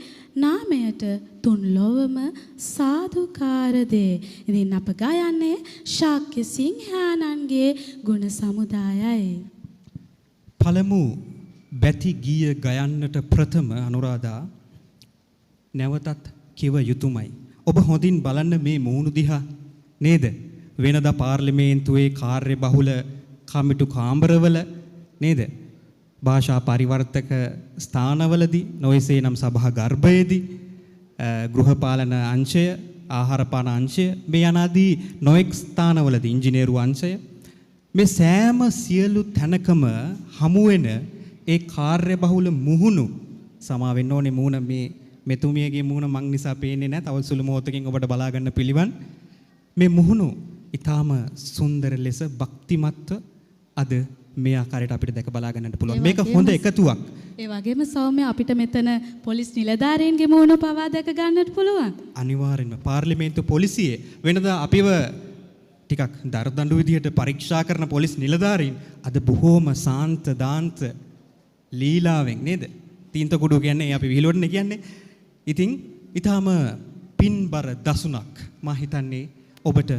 නාමයට තුන් ලොවම සාදුකාර දේ. ඉතින් අප ගයන්නේ ශාක්‍ය සිංහානන්ගේ ගුණ සමුදායයි. පළමු බැති ගීය ගයන්නට ප්‍රථම අනුරාධා නැවතත් කිව යුතුයමයි. ඔබ හොඳින් බලන්න මේ මූණු දිහා නේද? වෙනදා පාර්ලිමේන්තුවේ කාර්ය බහුල කමිටු කාමරවල නේද? භාෂා පරිවර්තක ස්ථානවලදී නොයසේනම් සභා ගර්භයේදී ගෘහපාලන අංශය ආහාර පාන අංශය, මේ යනාදී නොඑක් ස්ථානවලදී ඉංජිනේරු අංශය, මේ සෑම සියලු තැනකම හමු වෙන ඒ කාර්යබහුල මුහුණු, සමා වෙන්න ඕනේ මුහුණ මේ මෙතුමියගේ මුහුණ මං නිසා පේන්නේ නැහැ. තව සුළු මොහොතකින් ඔබට බලා ගන්න පිළිවන්. මේ මුහුණු ඊටාම සුන්දර ලෙස භක්තිමත්ව අද මේ ආකාරයට අපිට දැක බලා ගන්නට පුළුවන්. මේක හොඳ එකතුවක්. ඒ වගේම සෞම්‍ය අපිට මෙතන පොලිස් නිලධාරීන්ගේ මුහුණ පවා දැක ගන්නට පුළුවන්. අනිවාර්යෙන්ම පාර්ලිමේන්තු පොලිසියේ වෙනදා අපිව ටිකක් දරදඬු විදිහට පරීක්ෂා කරන පොලිස් නිලධාරීන් අද බොහෝම සාන්ත දාන්ත ලීලාවෙන් නේද? තීන්ත කුඩු කියන්නේ අපි විහිළුවටනේ කියන්නේ. ඉතින් ඊටාම පින්බර දසුණක් මා හිතන්නේ ඔබට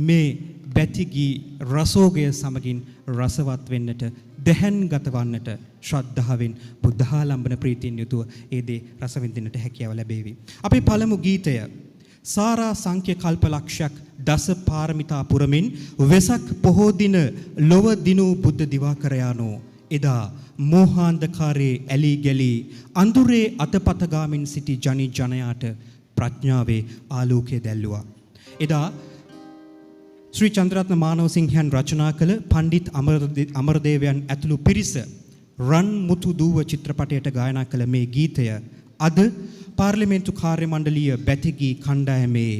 මේ බැතිගී රසෝගය සමගින් රසවත් වෙන්නට, දැහැන්ගත වන්නට ශ්‍රද්ධාවෙන් බුද්ධාලම්බන ප්‍රීතියෙන් යුතුව ඒ දේ රස විඳින්නට හැකියාව ලැබේවි. අපේ පළමු ගීතය සාරා සංඛ්‍ය කල්පලක්ෂයක් දස පාරමිතා පුරමින් වෙසක් පොහෝ දින ලොව දිනූ බුද්ධ දිවාකරයානෝ එදා මෝහාන්ධකාරයේ ඇලී ගැලී අඳුරේ අතපත ගාමින් සිටි ජනි ජනයාට ප්‍රඥාවේ ආලෝකය දැල්ලුවා. එදා ශ්‍රී චන්ද්‍රරත්න මානවසිංහයන් රචනා කළ පණ්ඩිත් අමරදේවයන් ඇතුළු පිරිස රන් මුතු දූව චිත්‍රපටයට ගායනා කළ මේ ගීතය අද පාර්ලිමේන්තු කාර්ය මණ්ඩලීය බැතිගී කණ්ඩායමේ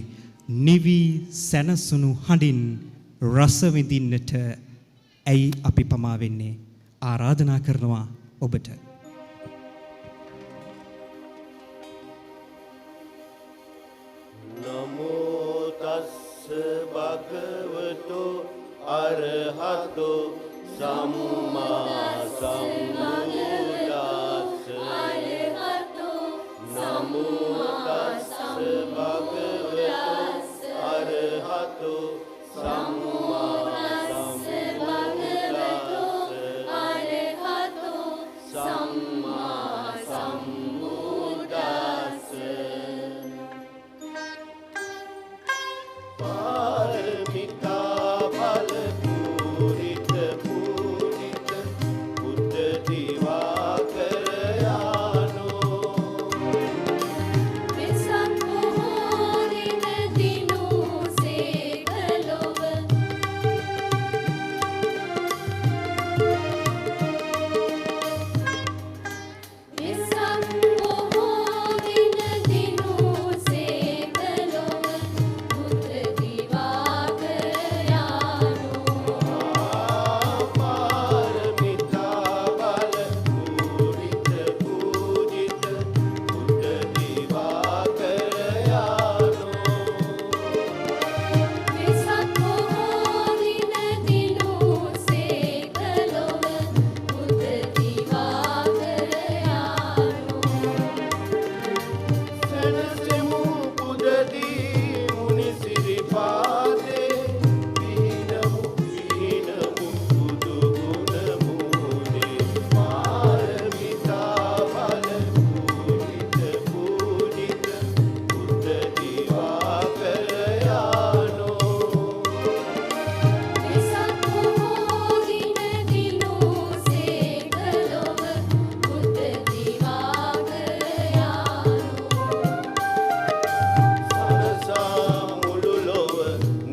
නිවි සැනසුණු හඬින් රස විඳින්නට ඇයි අපි පමා වෙන්නේ? ආරාධනා කරනවා ඔබට. නමෝ තස්ස භගවතු අරහතෝ සම්මා සම්බුද්දස්ස. නමෝ තස්ස භගවතු අරහතෝ සම්මා සම්බුද්දස්ස. සම්මා සම්බුද්දස්ස. පාරමිතා බල පූරිත පූජිත බුද්ධ දිවාකර යානෝ. වෙසක් පොහෝ දින දිනූ සේක ලොව. වෙසක් පොහෝ දින දිනූ සේක ලොව බුද්ධ දිවාකර යානෝ. පාරමිතා බල පූරිත පූජිත බුද්ධ දිවාකර යානෝ. වෙසක් පොහෝ දින දිනූ සේක ලොව බුද්ධ දිවාකර යානෝ. සැනසෙමු පුදදී මුනි සිරිපාදේ පිහිනමු පිහිනමු බුදු ගුණ මූලේ. පාරමිතා බල පූජිත පූජිත බුද්ධ දිවාකර යානෝ. වෙසක් පොහෝ දින දිනූ සේක ලොව බුද්ධ දිවාකර යානෝ. සරසා මුළු ලොව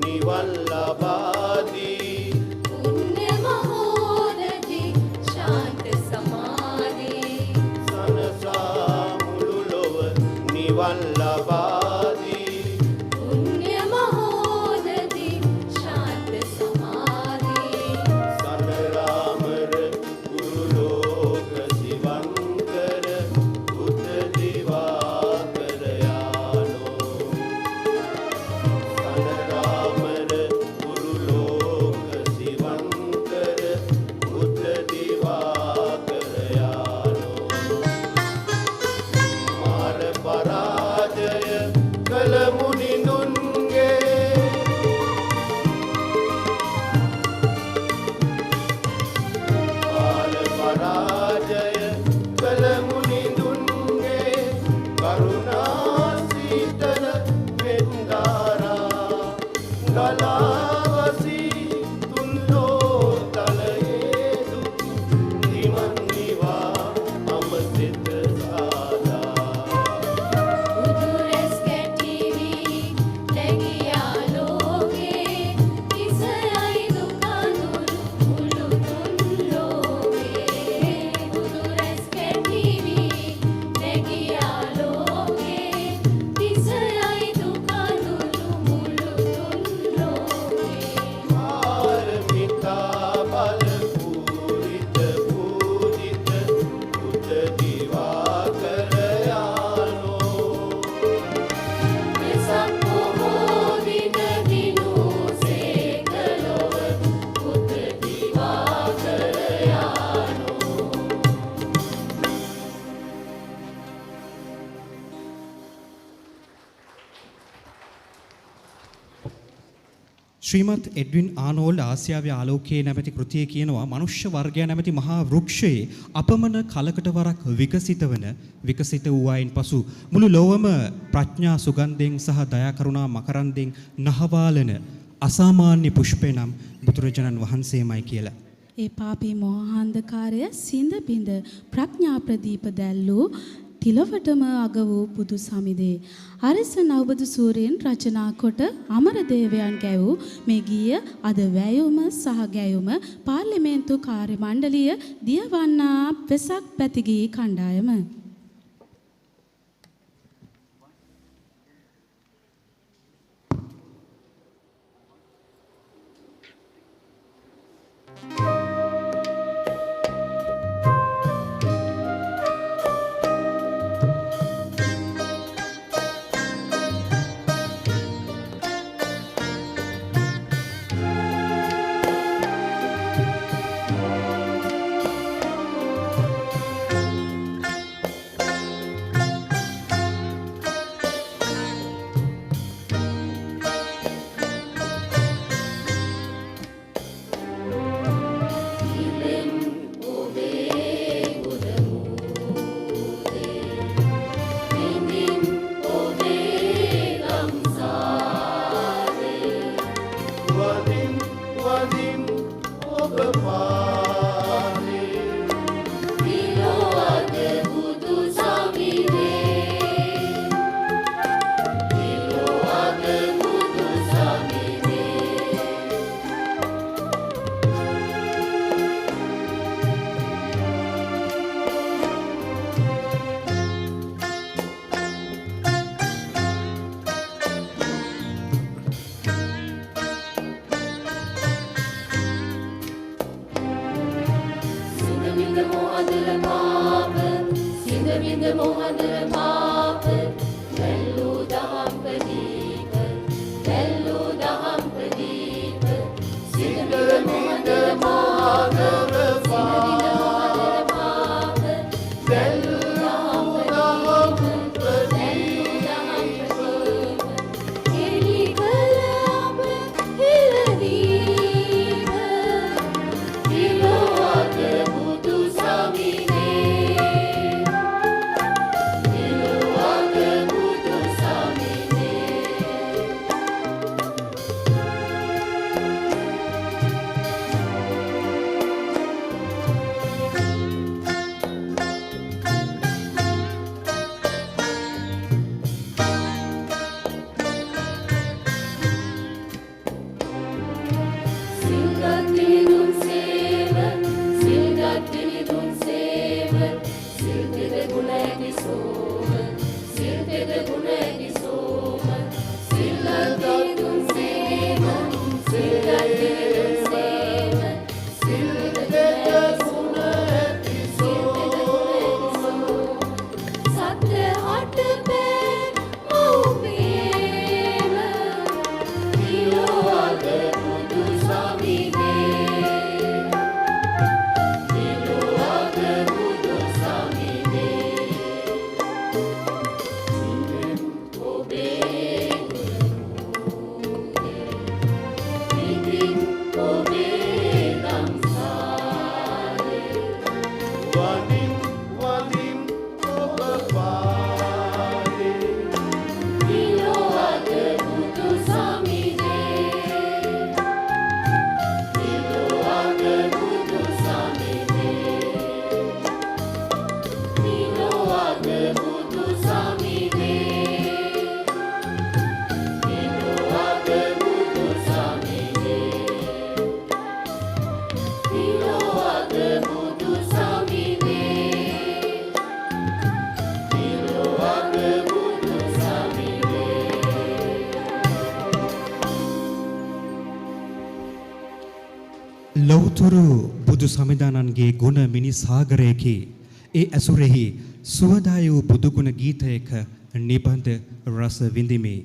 නිවන් ලබා දී පුණ්‍ය මහෝදධි ශාන්ත සමාධි. සනසා මුළු ලොව නිවන් ලබා දී පුණ්‍ය මහෝදධි ශාන්ත සමාධි. සනරාමර ගුරු ලෝක සිවංකර බුද්ධ දිවාකර යානෝ. සනරාමර ගුරු ලෝක සිවංකර බුද්ධ දිවාකර යානෝ. මාර පරාජය කළ මුනිඳුන්ගේ මාර පරාජය කළ මුනිඳුන්ගේ කරුණා සීතල මෙත්දාරා ගලාවසී තුන්ලෝ තලයේ දුක් නිවන් නිවා අමසිත සාදා. බුදු රැස් ශ්‍රීමත් එඩ්වින් ආනෝල්ඩ් ආසියාවේ ආලෝකයේ නැමැති කෘතියේ කියනවා මනුෂ්‍ය වර්ගයා නැමැති මහා වෘක්ෂයේ අපමණ කලකට වරක් විකසිත වන විකසිත වූ අයින් පසු මුළු ලොවම ප්‍රඥා සුගන්ධයෙන් සහ දයා කරුණා මකරන්දෙන් නහවාලන අසාමාන්‍ය පුෂ්පය නම් බුදුරජාණන් වහන්සේමයි කියලා. ඒ පාපී මෝහාන්ධකාරය සිඳ බිඳ ප්‍රඥා ප්‍රදීප දැල්ලූ තිලවටම අග වූ බුදු සමිඳේ. අරිස නවබදු සූරීන් රචනා කොට අමරදේවයන් ගැයූ මේ ගීය අද වැයුම සහ ගැයුම පාර්ලිමේන්තු කාර්ය මණ්ඩලීය දියවන්නා වෙසක් පැතිගී කණ්ඩායම. වදින් වදින් ඔබ පාදේ. විලෝද බුදු සමිඳේ, විලෝද බුදු සමිඳේ. සිඳ බිඳ මොහඳුර පාප, සිඳ බිඳ මොහඳුර පාප, වැල්ලූ දහම් ප්‍රදීප, වැල්ලූ දහම් ප්‍රදීප. සිඳ බිඳ මොහඳුර පාප, සිඳ බිඳ මොහඳුර පාප, වැල්ලූ දහම් ප්‍රදීප, වැල්ලූ දහම් ප්‍රදීප. එලි කළ අප හිරදීප, විලෝද බුදු සමිඳේ, විලෝද බුදු සමිඳේ. සිල්ගත් සේව, සිල්ගත් නිදුන් සේව, සිල් තෙද ගුණ ඇති සෝම, සිල් තෙද ගුණ ඇති සෝම. සිල්ගත් නිදුන් සේව, සිල්ගත් නිදුන් සේව, සිල් තෙද ගුණ ඇති සෝම, සත් අට පෑ මව්පියම, විලෝද බුදු සමිඳේ, විලෝද බුදු සමිඳේ. ඔබේ ගුණ විඳින් ඔබේ දම්සාරේ. වදින් වදින් ඔබ පාදේ. විලෝද බුදු සමිඳේ, විලෝද බුදු සමිඳේ, විලෝද බුදු සමිඳේ, විලෝද බුදු සමිඳේ, විලෝද බුදු සමිඳේ, විලෝද බුදු සමිඳේ. ලෞතුරු බුදු සමිඳානන්ගේ ගුණ මිනි සාගරයකි. ඒ ඇසුරෙහි සුවදාය වූ බුදුගුණ ගීතයක නිබඳ රස විඳිමි.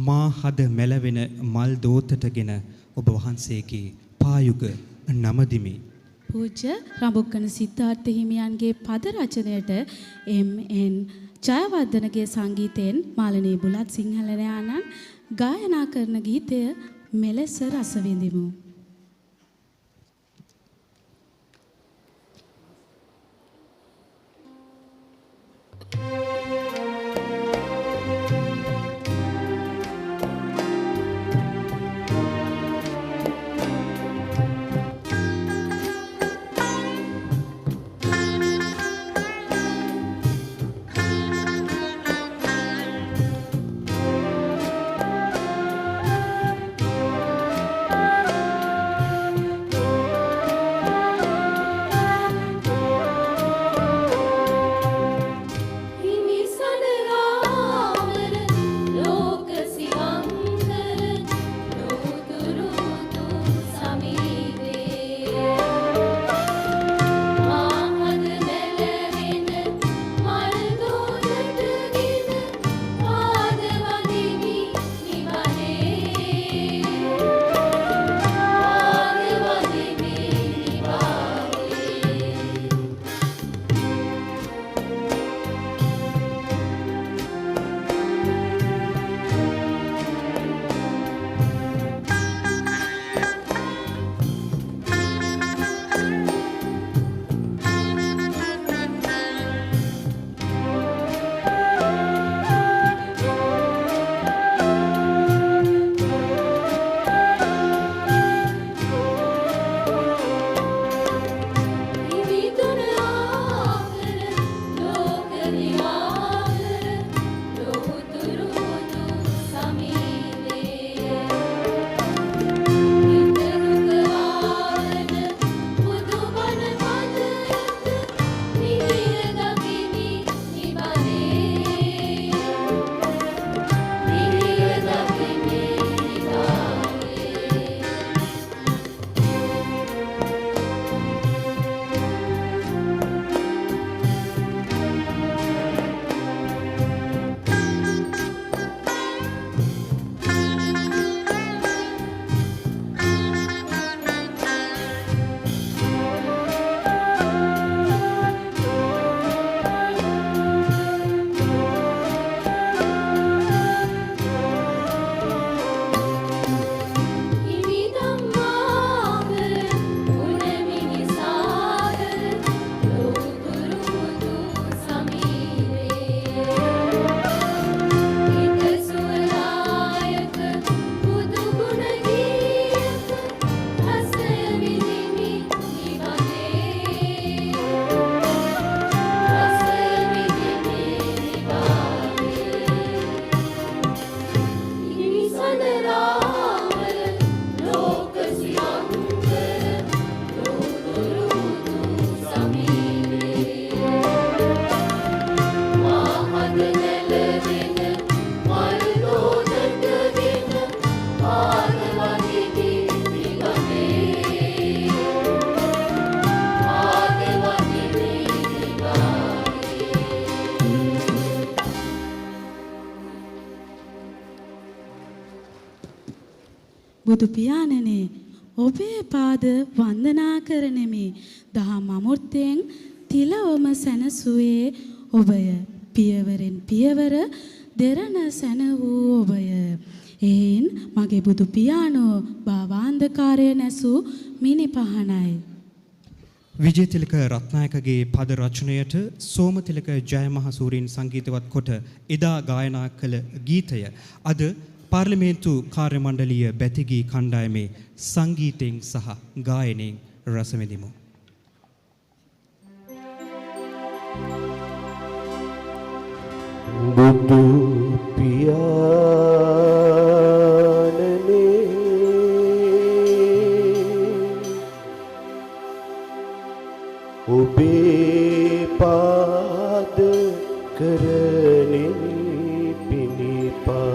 මා හද මැලවෙන මල් දෝතටගෙන ඔබ වහන්සේගේ පායුග නමදිමි. පූජ්‍ය රඹුක්කන සිද්ධාර්ථ හිමියන්ගේ පද රචනයට එම්.එන්. ජයවර්ධනගේ සංගීතයෙන් මාලනී බුලත් සිංහලයාණන් ගායනා කරන ගීතය මෙලෙස රස විඳිමු. බුදු පියාණනේ, ඔබේ පාද වන්දනා කරනෙමි. දහම් අමෘතයෙන් තිලවම සැනසුවේ ඔබය. පියවරෙන් පියවර දෙරණ සැන වූ ඔබය. එහෙයින් මගේ බුදු පියාණෝ භවන්ධකාරය නැසූ මිනි පහනයි. විජේතිලක රත්නායකගේ පද රචනයට සෝමතිලක ජයමහසූරීන් සංගීතවත් කොට එදා ගායනා කළ ගීතය අද පාර්ලිමේන්තු කාර්ය මණ්ඩලීය බැතිගී කණ්ඩායමේ සංගීතයෙන් සහ ගායනයෙන් රස විඳිමු. බුදු පියාණනේ, ඔබේ පාද කරනෙමි පිණිපා.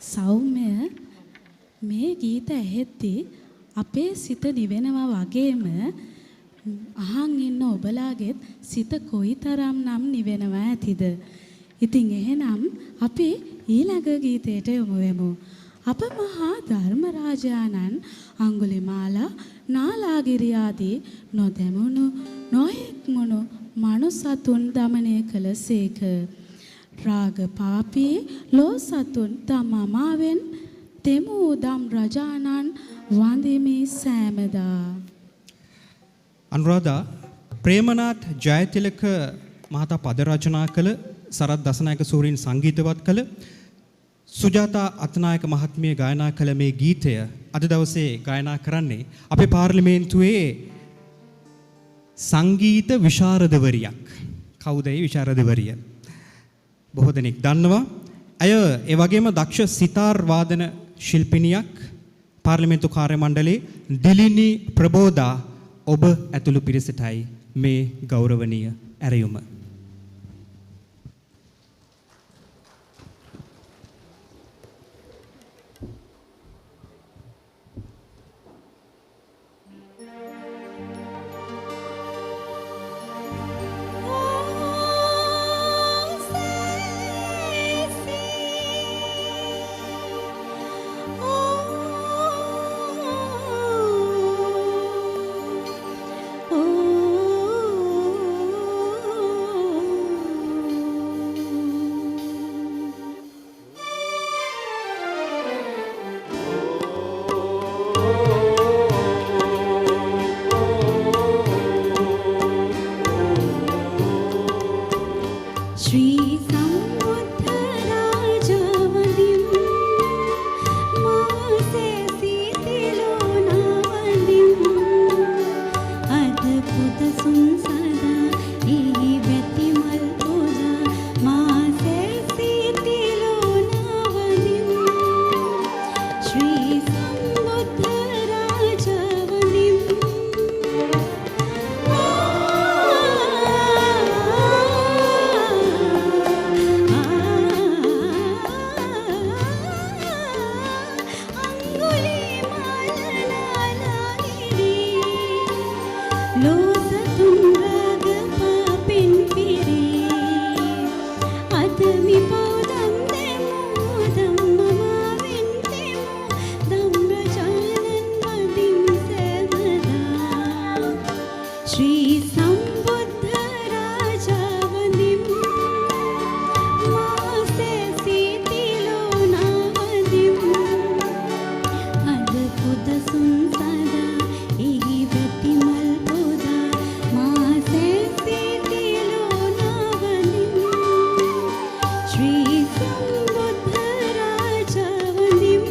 සෞම්‍ය, මේ ගීත ඇහෙද්දී අපේ සිත නිවෙනවා වගේම අහන් ඉන්න ඔබලාගෙත් සිත කොයිතරම් නම් නිවෙනවා ඇතිද? ඉතින් එහෙනම් අපි ඊළඟ ගීතයට යොමු වෙමු. අප මහා ධර්මරාජානන් අඟුලිමාලා නාලාගිරි ආදී නොදැමුණු නොහික්මුණු මනුසතුන් දමනය කළසේක. රාග පාපී ලෝ සතුන් තමමාවෙන් තෙමූ දම් රජානන් වඳිමි සෑමදා. අනුරාධා, ප්‍රේමනාත් ජයතිලක මහතා පද රචනා කළ, සරත් දසනායක සූරීන් සංගීතවත් කළ, සුජාතා අත්නායක මහත්මිය ගායනා කළ මේ ගීතය අද දවසේ ගායනා කරන්නේ අපේ පාර්ලිමේන්තුවේ සංගීත විශාරදවරියක්. කවුද ඒ විශාරදවරිය? බොහෝ දෙනෙක් දන්නවා. ඇය ඒ වගේම දක්ෂ සිතාර් වාදන ශිල්පිනියක්. පාර්ලිමේන්තු කාර්ය මණ්ඩලයේ දිලිනි ප්‍රබෝධා ඔබ ඇතුළු පිරිසටයි මේ ගෞරවනීය ඇරයුම. ශ්‍රී සම්බුද්ධ රාජවදින් මාසේ සීතිලෝනාවදින් අද පුදසුන් සදා එහි වැති මල් පූජා මාසේ සීතිලෝනාවදින් ශ්‍රී සම්බුද්ධ රාජවදින්. ශ්‍රී සම්බුද්ධ රාජවදින් මාසේ සීතිලෝනාවදින් අද පුදසුන් සදා එහි වැති මල් පොදා මාසේ සීතිලෝනාවදින් ශ්‍රී සම්බුද්ධ රාජවදින්.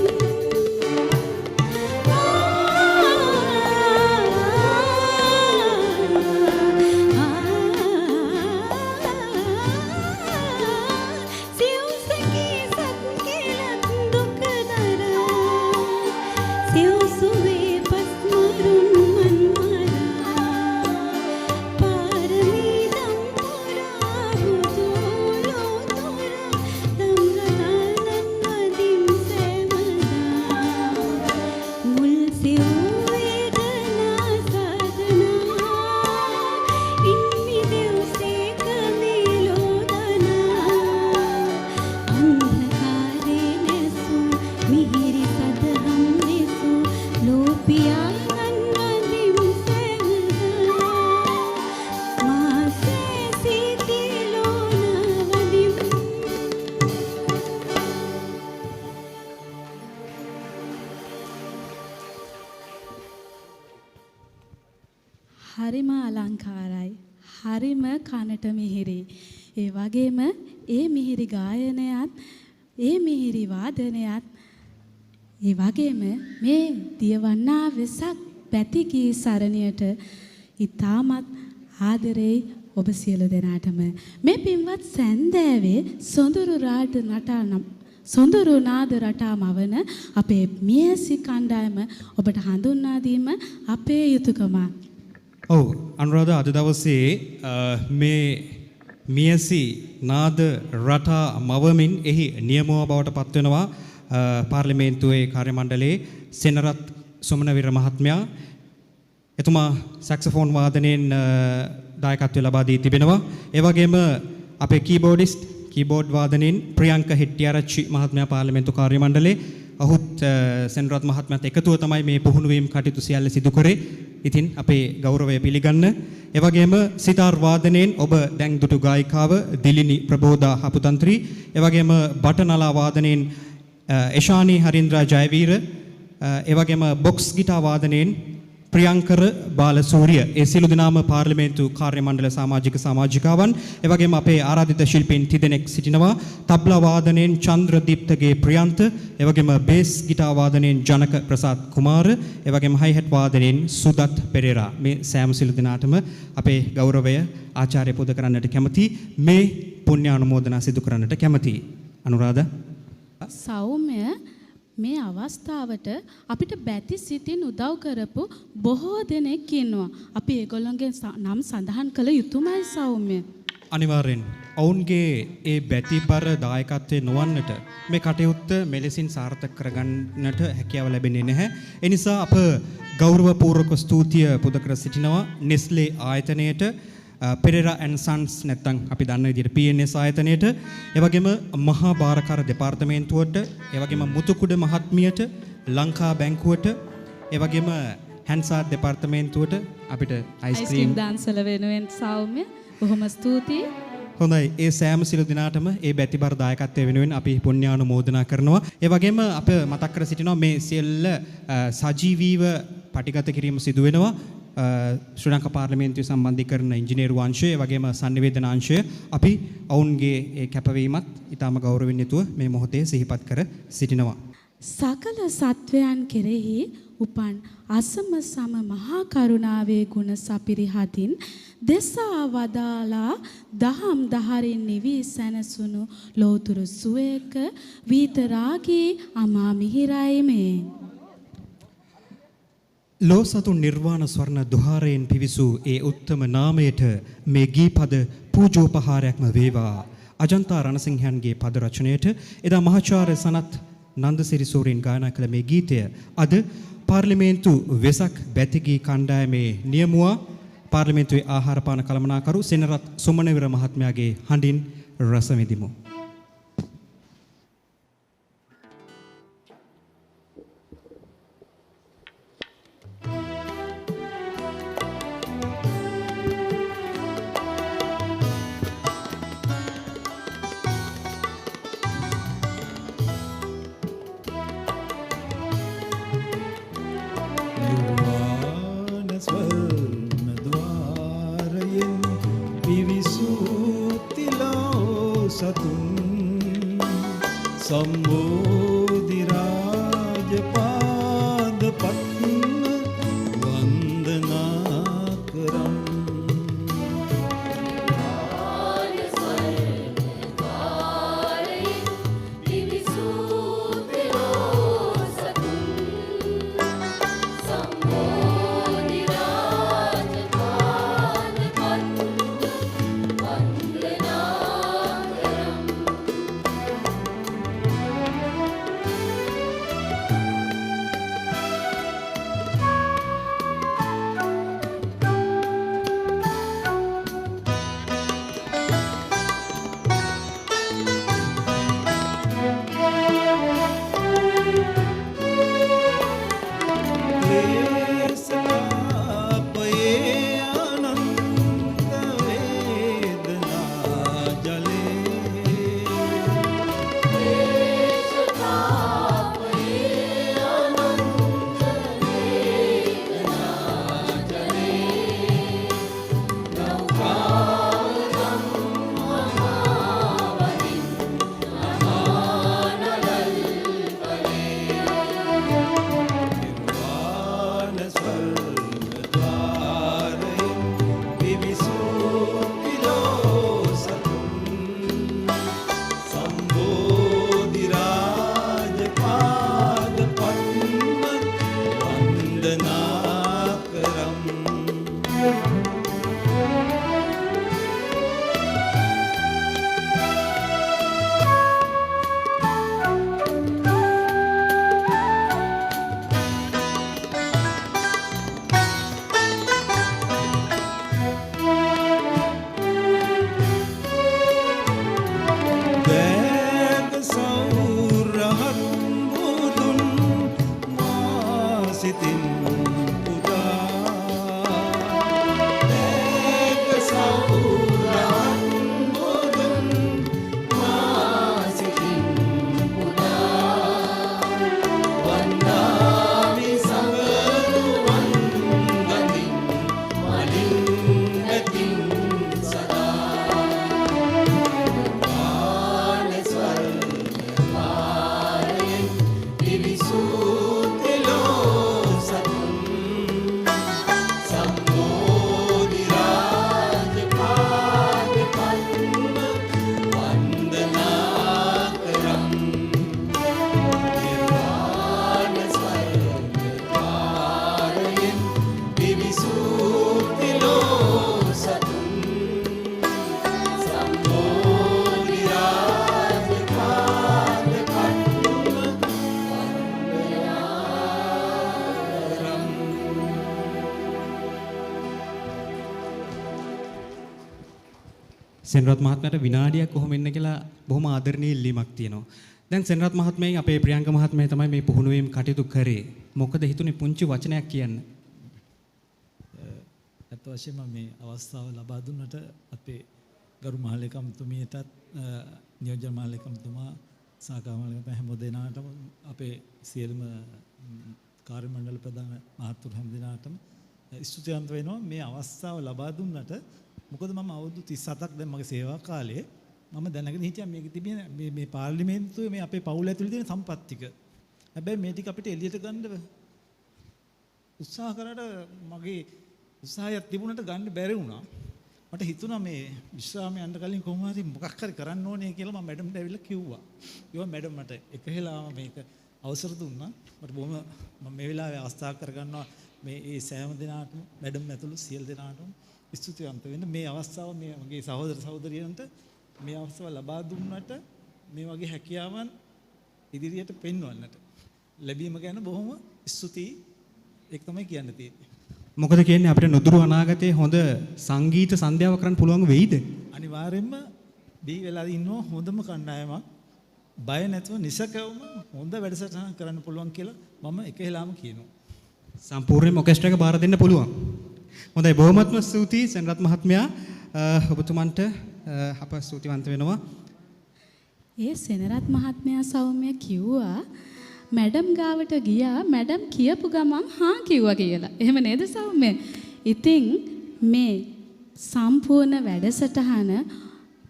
මුල් සිව් වේදනා සාධනා ඉන්මිදෙව්සේක මේලෝදනා අන්ධකාරේ නැසූ මිහිරි සදහම් දෙසූ ලෝපියාගන් වදිම් සැමදා මාසේ සිතිලෝනවදිම්. හරිම අලංකාරයි. හරිම කනට මිහිරි. ඒ වගේම ඒ මිහිරි ගායනයත්, ඒ මිහිරි වාදනයත්, ඒ වගේම මේ දියවන්නා වෙසක් බැතිගී සරණියට ඉතාමත් ආදරෙයි ඔබ සියලු දෙනාටම. මේ පින්වත් සැන්දෑවේ සොඳුරු රාට නටා නම් සොඳුරු නාද රටා මවන අපේ මියැසි කණ්ඩායම ඔබට හඳුන්වා දීම අපේ යුතුයකමක්. ඔව් අනුරාධා, අද දවසේ මේ මියසි නාද රටා මවමින් එහි නියමුව බවට පත්වෙනවා පාර්ලිමේන්තුවේ කාර්ය මණ්ඩලයේ සෙනරත් සුමනවීර මහත්මයා එතුමා සැක්සෆෝන් වාදනයෙන් දායකත්වය ලබා දී තිබෙනවා. ඒ වගේම අපේ කීබෝඩිස්ට් කීබෝඩ් වාදනයෙන් ප්‍රියංක හෙට්ටිආරච්චි මහත්මයා පාර්ලිමේන්තු කාර්ය මණ්ඩලයේ ඔහුත් සෙනරත් මහත්මයාත් එකතුව තමයි මේ පුහුණු වීම් කටයුතු සියල්ල සිදු කරේ. ඉතින් අපේ ගෞරවය පිළිගන්න. ඒ වගේම සිතාර් වාදනයෙන් ඔබ දැන් දුටු ගායිකාව දිලිනි ප්‍රබෝධා හපුතන්ත්‍රි, ඒ වගේම බටනලා වාදනයෙන් එෂානි හරින්ද්‍රා ජයවීර, ඒ වගේම බොක්ස් ගිටාර් වාදනයෙන් ප්‍රියංකර බාලසූරිය, ඒ සියලු දෙනාම පාර්ලිමේන්තු කාර්ය මණ්ඩල සමාජික සමාජිකාවන්. ඒ වගේම අපේ ආරාධිත ශිල්පීන් තිදෙනෙක් සිටිනවා. තබ්ලා වාදනයෙන් චන්ද්‍රදීප්තගේ ප්‍රියන්ත, ඒ වගේම බේස් ගිටාර් වාදනයෙන් ජනක ප්‍රසාද් කුමාර, ඒ වගේම හයි හැට් වාදනයෙන් සුදත් පෙරේරා. මේ සෑම සියලු දෙනාටම අපේ ගෞරවය ආචාර්ය පූජා කරන්නට කැමති, මේ පුණ්‍ය අනුමෝදනා සිදු කරන්නට කැමති. අනුරාධ සෞම්‍ය, මේ අවස්ථාවට අපිට බැති සිතින් උදව් කරපු බොහෝ දෙනෙක් ඉන්නවා. අපි ඒගොල්ලන්ගේ නම් සඳහන් කළ යුතුමයි සෞම්‍ය. අනිවාර්යෙන් ඔවුන්ගේ ඒ බැතිබර දායකත්වයේ නොවන්නට මේ කටයුත්ත මෙලෙසින් සාර්ථක කරගන්නට හැකියාව ලැබෙන්නේ නැහැ. ඒ නිසා අප ගෞරවපූර්වක ස්තුතිය පුද කර සිටිනවා නෙස්ලේ ආයතනයට, පෙරේරා ඇන්ඩ් සන්ස් නැත්තම් අපි දන්න විදිහට PNS ආයතනයට, ඒ වගේම මහා භාරකාර දෙපාර්තමේන්තුවට, ඒ වගේම මුතුකුඩ මහත්මියට, ලංකා බැංකුවට, ඒ වගේම හැන්සාඩ් දෙපාර්තමේන්තුවට අපිට අයිස්ක්‍රීම් දාන්සල වෙනුවෙන් සෞම්‍ය බොහොම ස්තුතියි. හොඳයි, ඒ සෑම සිළු දිනාටම ඒ බැතිබර දායකත්වය වෙනුවෙන් අපි පුණ්‍යානුමෝදනා කරනවා. ඒ වගේම අප මතක් කර සිටිනවා මේ සියල්ල සජීවීව පටිගත කිරීම සිදු වෙනවා. ශ්‍රී ලංකා පාර්ලිමේන්තුවේ සම්බන්ධීකරණ ඉංජිනේරු අංශය, ඒ වගේම සංනිවේදන අංශය, අපි ඔවුන්ගේ ඒ කැපවීමත් ඉතාම ගෞරවයෙන් යුතුව මේ මොහොතේ සිහිපත් කර සිටිනවා. සකල සත්වයන් කෙරෙහි උපන් අසම සම මහා කරුණාවේ ගුණ සපිරිහතින් දෙසා වදාලා දහම් දහරින් නිවී සැනසුණු ලෝතුරු සුවයක වීතරාගී අමා මිහිරයි මේ. ලෝ සතුන් නිර්වාණ ස්වර්ණ දුහාරයෙන් පිවිසූ ඒ උත්තම නාමයට මේ ගීපද පූජෝපහාරයක්ම වේවා. අජන්තා රණසිංහයන්ගේ පද රචනයට එදා මහාචාර්ය සනත් නන්දසිරි සූරීන් ගායනා කළ මේ ගීතය අද පාර්ලිමේන්තු වෙසක් බැතිගී කණ්ඩායමේ නියමුවා පාර්ලිමේන්තුවේ ආහාර පාන කළමනාකරු සෙනරත් සුමනවිර මහත්මයාගේ හඬින් රස විඳිමු. සම්බෝධි රාජ පාද පත්ම වන්දනා කරම්. වන්දනා කරම්. සෙනරත් මහත්මයාට විනාඩියක් කොහොම ඉන්න කියලා බොහොම ආදරණීය ඉල්ලීමක් තියෙනවා. දැන් සෙනරත් මහත්මයාගෙන් අපේ ප්‍රියංක මහත්මයා තමයි මේ පුහුණුවීම් කටයුතු කරේ. මොකද හිතුනේ පුංචි වචනයක් කියන්න? ඇත්ත වශයෙන්ම මේ අවස්ථාව ලබා දුන්නට අපේ ගරු මහලේකම්තුමියටත් නියෝජ්‍ය මහලේකම්තුමා සහකාර මහලේකම් හැම දෙනාටම අපේ සියලුම කාර්ය මණ්ඩල ප්‍රධාන මහත්තුරු හැම දෙනාටම ස්තුතිවන්ත වෙනවා මේ අවස්ථාව ලබා දුන්නට. මොකද මම අවුරුදු 37ක් දැන් මගේ සේවා කාලයේ මම දැනගෙන හිටියා මේක තිබෙන මේ මේ පාර්ලිමේන්තුවේ මේ අපේ පවුල ඇතුලේ තියෙන සම්පත් ටික. හැබැයි මේ ටික අපිට එළියට ගන්න උත්සාහ කරාට මගේ උත්සාහයක් තිබුණට ගන්න බැරි වුණා. මට හිතුණා මේ විශ්‍රාම යන්න කලින් කොහොම හරි මොකක් හරි කරන්න ඕනේ කියලා මම මැඩම්ට ඇවිල්ලා කිව්වා. කිව්වා මැඩම් මට එක හෙලාම මේක අවසර දුන්නා. මට බොහොම මම මේ වෙලාවේ අවස්ථාවක් කරගන්නවා මේ ඒ සෑම දෙනාටම මැඩම් ඇතුළු සියලු දෙනාටම ස්තුතිවන්ත වෙන්න. මේ අවස්ථාව මේ මගේ සහෝදර සහෝදරියන්ට මේ අවස්ථාව ලබා දුන්නට මේ වගේ හැකියාවන් ඉදිරියට පෙන්වන්නට ලැබීම ගැන බොහොම ස්තුතියි. ඒක තමයි කියන්න තියෙන්නේ. මොකද කියන්නේ අපිට නුදුරු අනාගතයේ හොඳ සංගීත සන්ධ්‍යාවක් කරන්න පුළුවන් වෙයිද? අනිවාර්යයෙන්ම බිහි වෙලා ඉන්නවා හොඳම කණ්ඩායමක්. බය නැතුව නිසකවම හොඳ වැඩසටහනක් කරන්න පුළුවන් කියලා මම එක හෙලාම කියනවා. සම්පූර්ණයෙන්ම ඔකෙස්ට්‍රා එක බාර දෙන්න පුළුවන්. හොඳයි, බොහොමත්ම ස්තුතියි සෙනරත් මහත්මයා. ඔබතුමන්ට අප ස්තුතිවන්ත වෙනවා. ඒ සෙනරත් මහත්මයා සෞම්‍ය කිව්වා මැඩම් ගාවට ගියා, මැඩම් කියපු ගමන් හා කිව්වා කියලා. එහෙම නේද සෞම්‍ය? ඉතින් මේ සම්පූර්ණ වැඩසටහන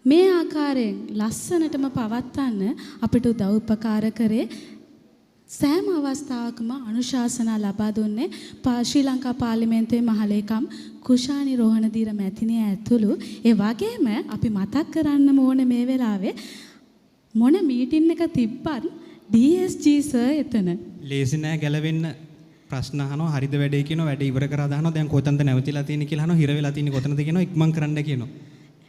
මේ ආකාරයෙන් ලස්සනටම පවත්වන්න අපිට උදව් උපකාර කරේ සෑම අවස්ථාවකම අනුශාසනා ලබා දුන්නේ ශ්‍රී ලංකා පාර්ලිමේන්තුවේ මහලේකම් කුෂානි රෝහණදීර මැතිණිය ඇතුළු. ඒ වගේම අපි මතක් කරන්නම ඕනේ මේ වෙලාවේ මොන මීටින් එක තිබ්බත් DSG sir එතන. ලේසි නෑ ගැලවෙන්න. ප්‍රශ්න අහනවා, හරිද වැඩේ කියනවා, වැඩේ ඉවර කරා දානවා, දැන් කොතනද නැවතිලා තියෙන්නේ කියලා අහනවා, හිර වෙලා තියෙන්නේ කොතනද කියනවා, ඉක්මන් කරන්න කියනවා.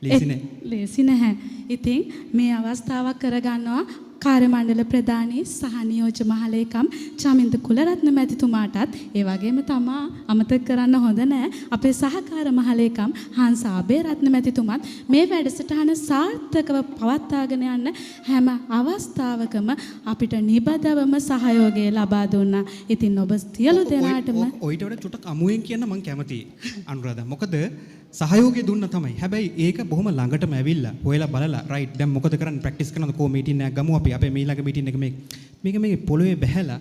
ලේසි නෑ. ලේසි නැහැ. ඉතින් මේ අවස්ථාවක් කරගන්නවා කාර්ය මණ්ඩල ප්‍රධානී සහ නියෝජ්‍ය මහලේකම් චමින්ද කුලරත්න මැතිතුමාටත්, ඒ වගේම තමා අමතක කරන්න හොඳ නෑ අපේ සහකාර මහලේකම් හංස අබේරත්න මැතිතුමත් මේ වැඩසටහන සාර්ථකව පවත්වාගෙන යන්න හැම අවස්ථාවකම අපිට නිබඳවම සහයෝගය ලබා දුන්නා. ඉතින් ඔබ සියලු දෙනාටම ඔయిత වඩා චුට්ටක් අමුයෙන් කියන්න මං කැමතියි අනුරාධා. මොකද සහයෝගය දුන්න තමයි. හැබැයි ඒක බොහොම ළඟටම ඇවිල්ලා හොයලා බලලා රයිට් දැන් මොකද කරන්නේ, ප්‍රැක්ටිස් කරනවද, කෝ මීටින් එකක් ගමු අපි, අපේ මීළඟ මීටින් එක මේක මේ පොළොවේ බැහැලා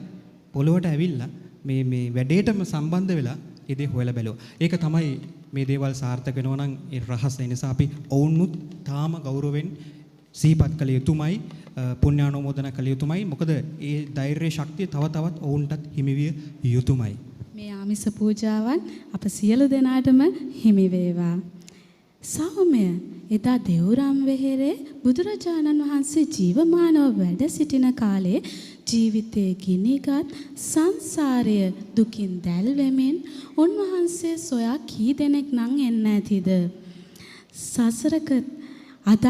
පොළොවට ඇවිල්ලා මේ මේ වැඩේටම සම්බන්ධ වෙලා ඒ දේ හොයලා බැලුවා. ඒක තමයි මේ දේවල් සාර්ථක වෙනවා නම් ඒ රහස. ඒ නිසා අපි ඔවුන්නුත් තාම ගෞරවයෙන් සිහිපත් කළ යුතුමයි, පුණ්‍යානුමෝදනා කළ යුතුමයි. මොකද ඒ ධෛර්ය ශක්තිය තව තවත් ඔවුන්ටත් හිමි විය යුතුමයි. මේ ආමිස පූජාවන් අප සියලු දෙනාටම හිමි වේවා. සෞම්‍ය, එදා දෙව්රම් වෙහෙරේ බුදුරජාණන් වහන්සේ ජීවමානව වැඩ සිටින කාලේ ජීවිතයේ ගිනිගත් සංසාරය දුකින් දැල්වෙමින් උන්වහන්සේ සොයා කී දෙනෙක් නම් එන්න ඇතිද? සසරක අදත්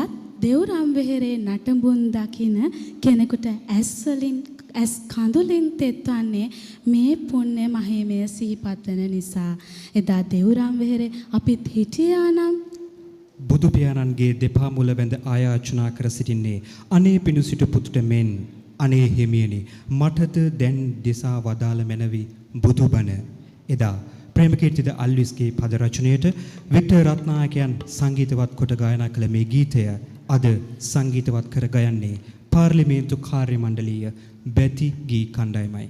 දෙව්රම් වෙහෙරේ නටඹුන් දකින කෙනෙකුට ඇස් වලින් ඇස් කඳුලින් තෙත්වන්නේ මේ පුණ්‍ය මහිමය සිහිපත් වෙන නිසා. එදා දෙව්රම් වෙහෙරේ අපිත් හිටියා නම් බුදු පියාණන්ගේ දෙපා මුල වැඳ ආයාචනා කර සිටින්නේ අනේ පිණු සිටු පුතුට මෙන්, අනේ හිමියනි මටද දැන් දෙසා වදාළ මැනවි බුදුබණ. එදා ප්‍රේමකීර්තිද අල්විස්ගේ පද රචනයට වික්ටර් රත්නායකයන් සංගීතවත් කොට ගායනා කළ මේ ගීතය අද සංගීතවත් කර ගයන්නේ පාර්ලිමේන්තු කාර්ය මණ්ඩලීය බැති ගී කණ්ඩායමයි.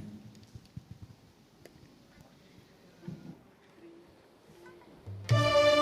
Deus.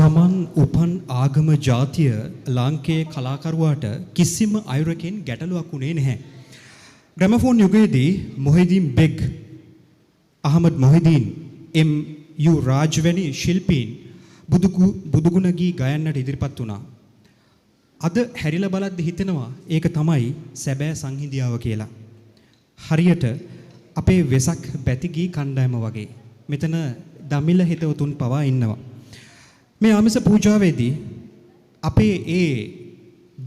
තමන් උපන් ආගම ජාතිය ලාංකේය කලාකරුවාට කිසිම අයුරකින් ගැටලුවක් වුණේ නැහැ. ග්‍රැමෆෝන් යුගයේදී Mohideen Baig, Ahamed Mohideen, M you Raj වැනි ශිල්පීන් බුදුගුණ ගී ගයන්නට ඉදිරිපත් වුණා. අද හැරිලා බලද්දි හිතෙනවා ඒක තමයි සැබෑ සංහිඳියාව කියලා. හරියට අපේ වෙසක් බැති ගී කණ්ඩායම වගේ. මෙතන දමිළ හිතවතුන් පවා ඉන්නවා. මේ ආමිස පූජාවේදී අපේ ඒ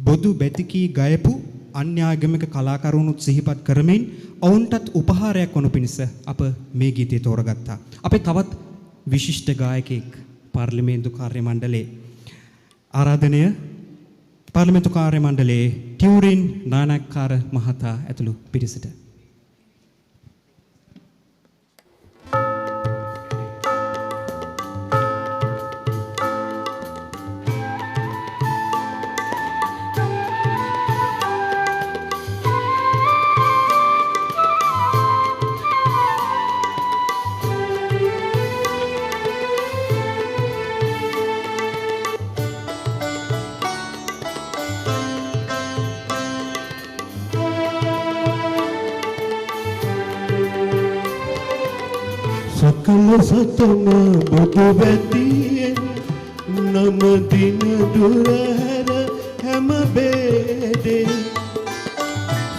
බොදු බැතිකී ගයපු අන්‍යාගමික කලාකරුවනුත් සිහිපත් කරමින් ඔවුන්ටත් උපහාරයක් වනු පිණිස අප මේ ගීතය තෝරගත්තා. අපේ තවත් විශිෂ්ට ගායකයෙක් පාර්ලිමේන්තු කාර්ය මණ්ඩලයේ ආරාධනය පාර්ලිමේන්තු කාර්ය මණ්ඩලයේ ටියුරින් නානක්කාර මහතා ඇතුළු පිරිසට. සකල සතම බුදු වැතියෙන් නම දින දුර හැර හැම බේදේ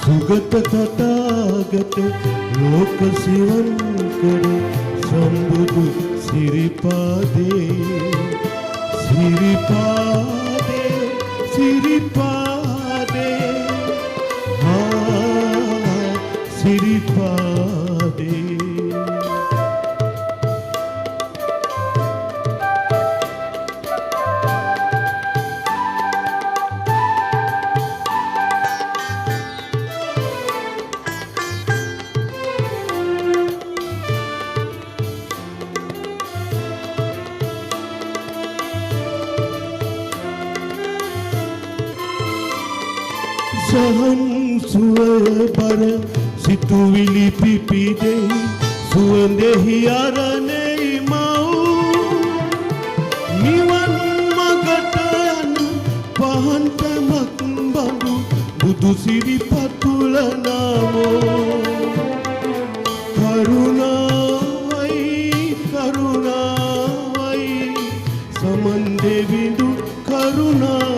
සුගත තථාගත ලෝක සිවන් කර සම්බුදු සිරිපාදේ සිරිපාදේ සිරිපාදේ හා සිරිපාදේ. සහන් සුවය බර සිතුවිලි පිපිදෙහි සුවඳෙහි අරණෙහි මව් නිවන් මගට යන පහන් තැමක් බඳු බුදු සිරිපතුල නමෝ. කරුණාවයි කරුණාවයි සමන් දෙවිඳු කරුණාවයි.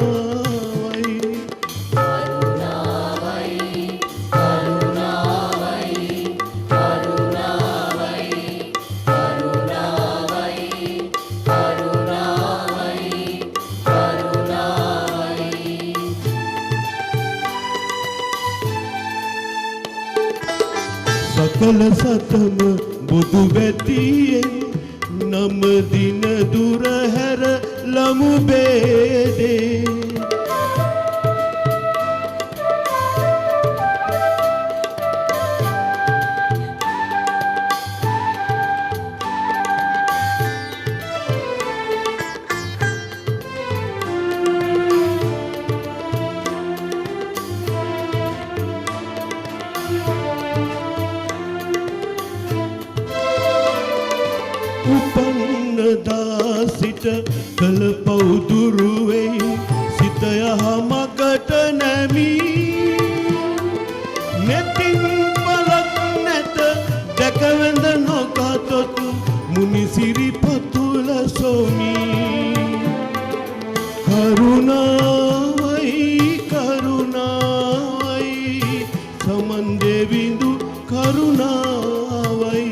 සකල සතම බුදු වැතියෙන් නම දින දුර හැර ලමු බේදේ. උපන්නදා සිට කළ පව් දුරු වෙයි සිත යහ මගට නැමී නෙතින් බලක් නැත දැක වැඳ නොගතොත් මුනි සිරිපතුල සොමි. කරුණාවයි කරුණාවයි සමන් දෙවිඳු කරුණාවයි.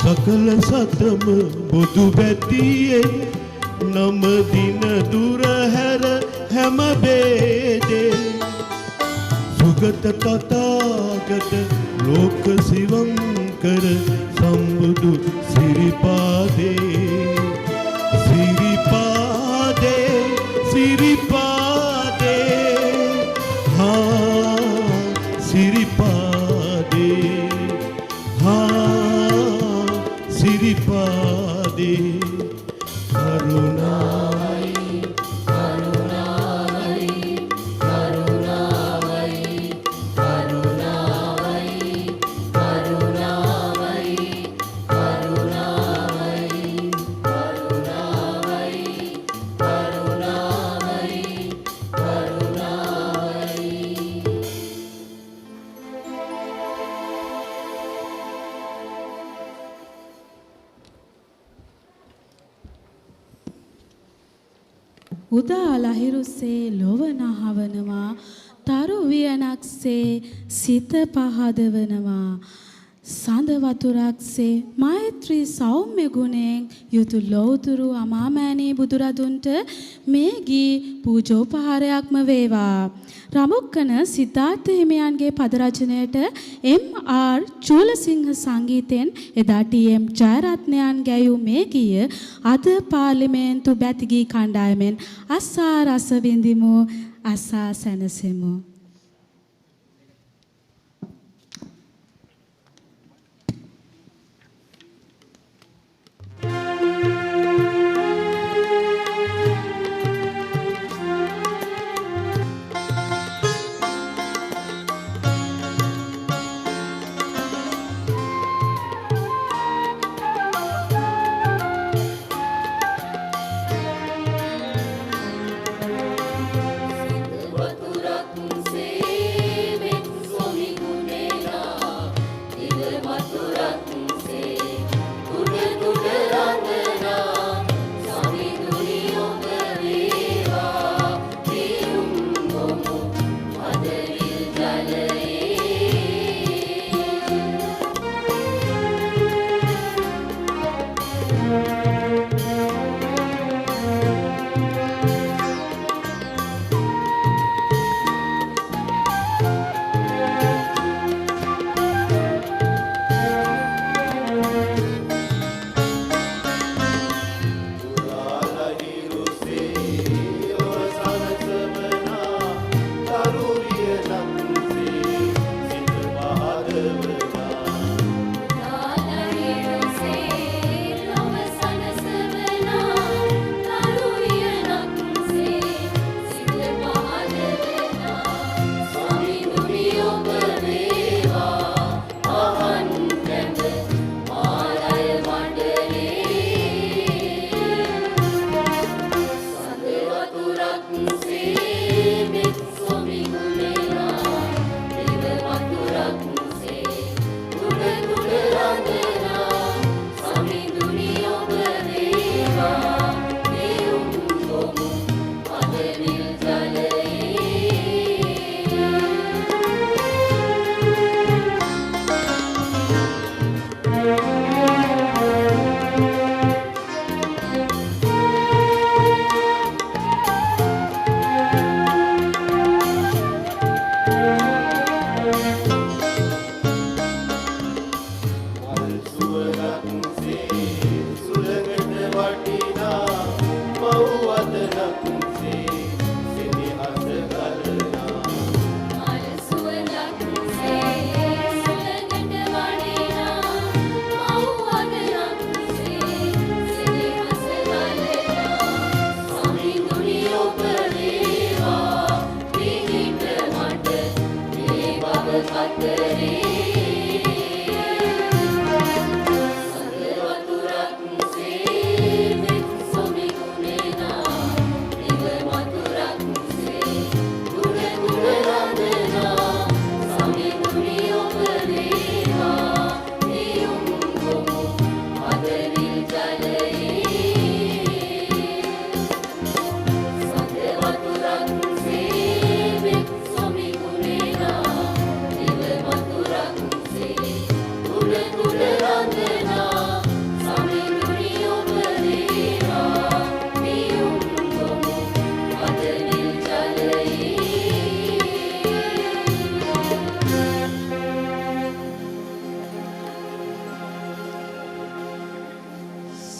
සකල සතම බුදු වැතියෙන් නම දින දුර හැර හැම බේදේ සුගත තථාගත ලෝක සිවං කර සම්බුදු සිරිපාදේ සිරිපාදේ සිරිපාදේ හා සිරිපාදේ හා උදා ලහිරුසේ ලොව නහවනවා, තරු වියනක්සේ සිත පහදවනවා, සඳ වතුරක්සේ මෛත්‍රී සෞම්‍ය ගුණයෙන් යුතු ලෞතුරු අමාමෑණී බුදුරදුන්ට මේ ගී පූජෝපහාරයක්ම වේවා. රමුක්කන සිද්ධාර්ථ හිමියන්ගේ පද රචනයට එම්.ආර්. චූලසිංහ සංගීතයෙන් එදා ටී.එම්. ජයරත්නයන් ගැයූ මේ ගීය අද පාර්ලිමේන්තු බැතිගී කණ්ඩායමෙන් අසා රස විඳිමු, අසා සැනසෙමු. වතුරක්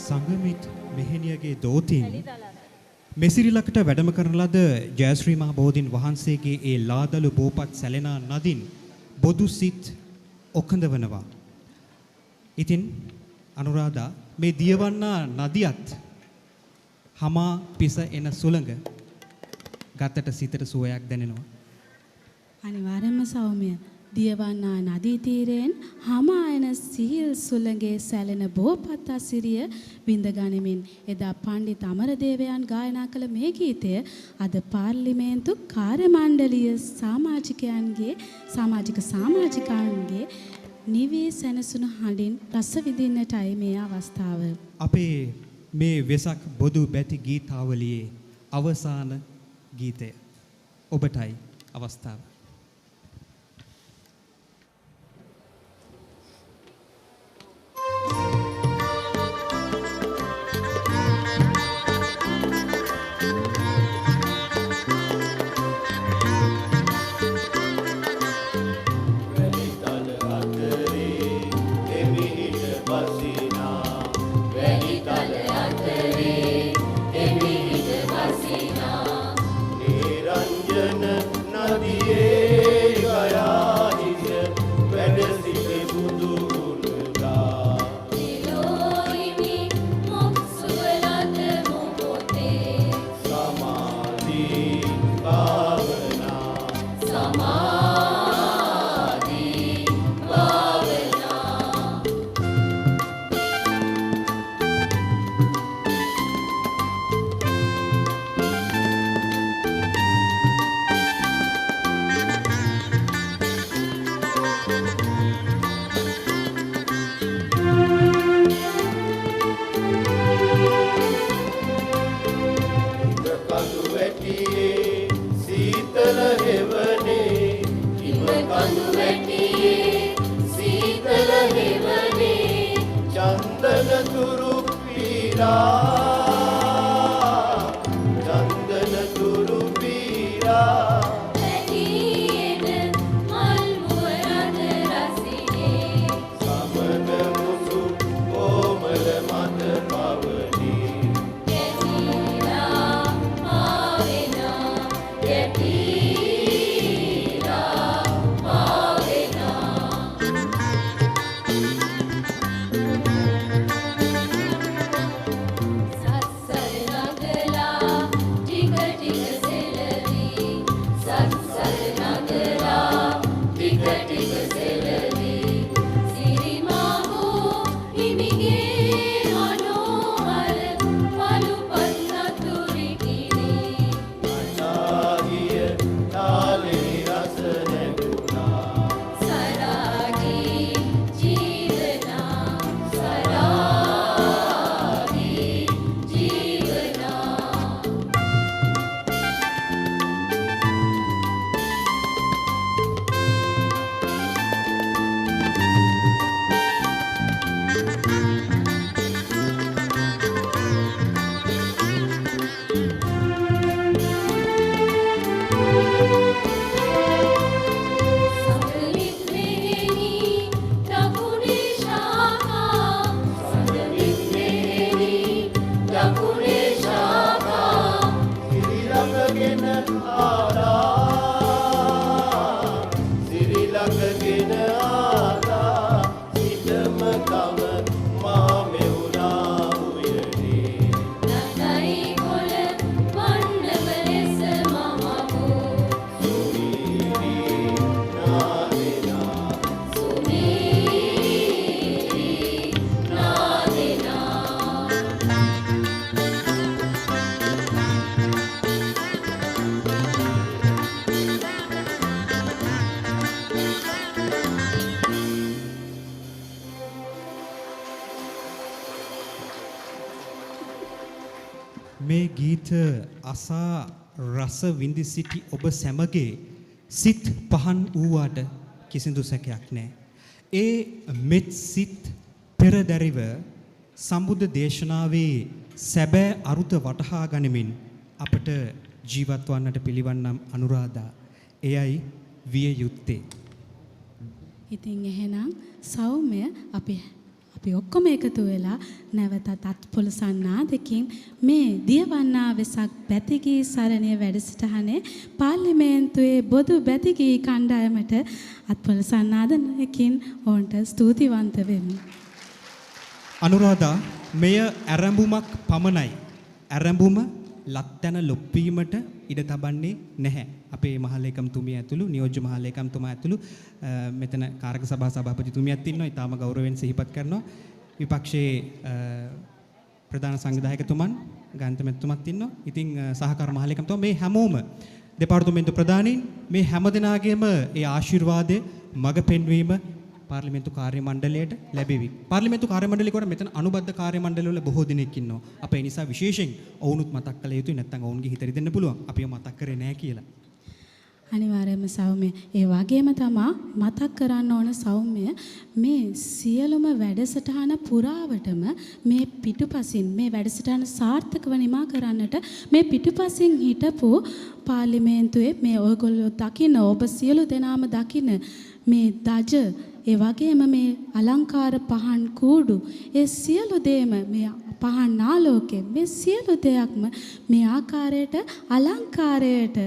සංගමිත් මෙහෙණියගේ දෝතින් මෙසිරිලකට වැඩම කරන ලද ජයශ්‍රී මහ බෝධීන් වහන්සේගේ ඒ ලාදලු බෝපත් සැලෙනා නදින් බොදු සිත් ඔකඳවනවා. ඉතින් අනුරාධා, මේ දියවන්නා නදියත් හමා පිස එන සුළඟ ගතට සිතට සුවයක් දැනෙනවා. අනිවාර්යයෙන්ම සෞම්‍ය, දියවන්නා නදී තීරයෙන් හමා එන සිහිල් සුළඟේ සැලෙන බෝපත් අසිරිය විඳ ගනිමින් එදා පණ්ඩිත අමරදේවයන් ගායනා කළ මේ ගීතය අද පාර්ලිමේන්තු කාර්ය මණ්ඩලීය සමාජිකයන්ගේ සමාජික සමාජිකාන්ගේ නිවී සැනසුණු හඬින් රස විඳින්නටයි මේ අවස්ථාව. අපේ මේ වෙසක් බොදු බැති ගීතාවලියේ අවසාන ගීතය. ඔබටයි අවස්ථාව. මේ ගීත අසා රස විඳ සිටි ඔබ සැමගේ සිත් පහන් වූවාට කිසිදු සැකයක් නෑ. ඒ මෙත් සිත් පෙරදැරිව සම්බුද්ධ දේශනාවේ සැබෑ අරුත වටහා ගනිමින් අපට ජීවත් වන්නට පිළිවන් නම් අනුරාධා, එයයි විය යුත්තේ. ඉතින් එහෙනම් සෞම්‍ය අපි ඔක්කොම එකතු වෙලා නැවතත් අත්පොළසන් නාදකින් මේ දියවන්නා වෙසක් බැතිගී සරණිය වැඩසටහනේ පාර්ලිමේන්තුවේ බොදු බැතිගී කණ්ඩායමට අත්පොළසන් නාදනයකින් ඔවුන්ට ස්තුතිවන්ත වෙමු. අනුරාධා, මෙය ඇරඹුමක් පමණයි. ඇරඹුම ලත්තැන ලොප්වීමට ඉඩ තබන්නේ නැහැ. අපේ මහලේකම්තුමිය ඇතුළු නියෝජ්‍ය මහලේකම්තුමා ඇතුළු මෙතන කාරක සභා සභාපතිතුමියත් ඉන්නවා. ඊටාම ගෞරවයෙන් සිහිපත් කරනවා. විපක්ෂයේ ප්‍රධාන සංවිධායකතුමන් ගාන්තමැතිතුමත් ඉන්නවා. ඉතින් සහකාර මහලේකම්තුමා මේ හැමෝම දෙපාර්තමේන්තු ප්‍රධානීන් මේ හැම දෙනාගේම ඒ ආශිර්වාදය මඟ පෙන්වීම පාර්ලිමේන්තු කාර්ය මණ්ඩලයට ලැබෙවි. පාර්ලිමේන්තු කාර්ය මණ්ඩලය කොට මෙතන අනුබද්ධ කාර්ය මණ්ඩලවල බොහෝ දෙනෙක් ඉන්නවා. අප ඒ නිසා විශේෂයෙන් ඔවුනුත් මතක් කළ යුතුයි. නැත්නම් ඔවුන්ගේ හිත රිදෙන්න පුළුවන්. අපිව මතක් කරේ නෑ කියලා. අනිවාර්යයෙන්ම සෞම්‍ය. ඒ වගේම තමා මතක් කරන්න ඕන සෞම්‍ය, මේ සියලුම වැඩසටහන පුරාවටම මේ පිටුපසින් මේ වැඩසටහන සාර්ථකව නිමා කරන්නට මේ පිටුපසින් හිටපු පාර්ලිමේන්තුවේ මේ ඔයගොල්ලෝ දකින, ඔබ සියලු දෙනාම දකින මේ දජ, ඒ වගේම මේ අලංකාර පහන් කූඩු, ඒ සියලු දේම, මේ පහන් ආලෝකය, මේ සියලු දෙයක්ම මේ ආකාරයට අලංකාරයට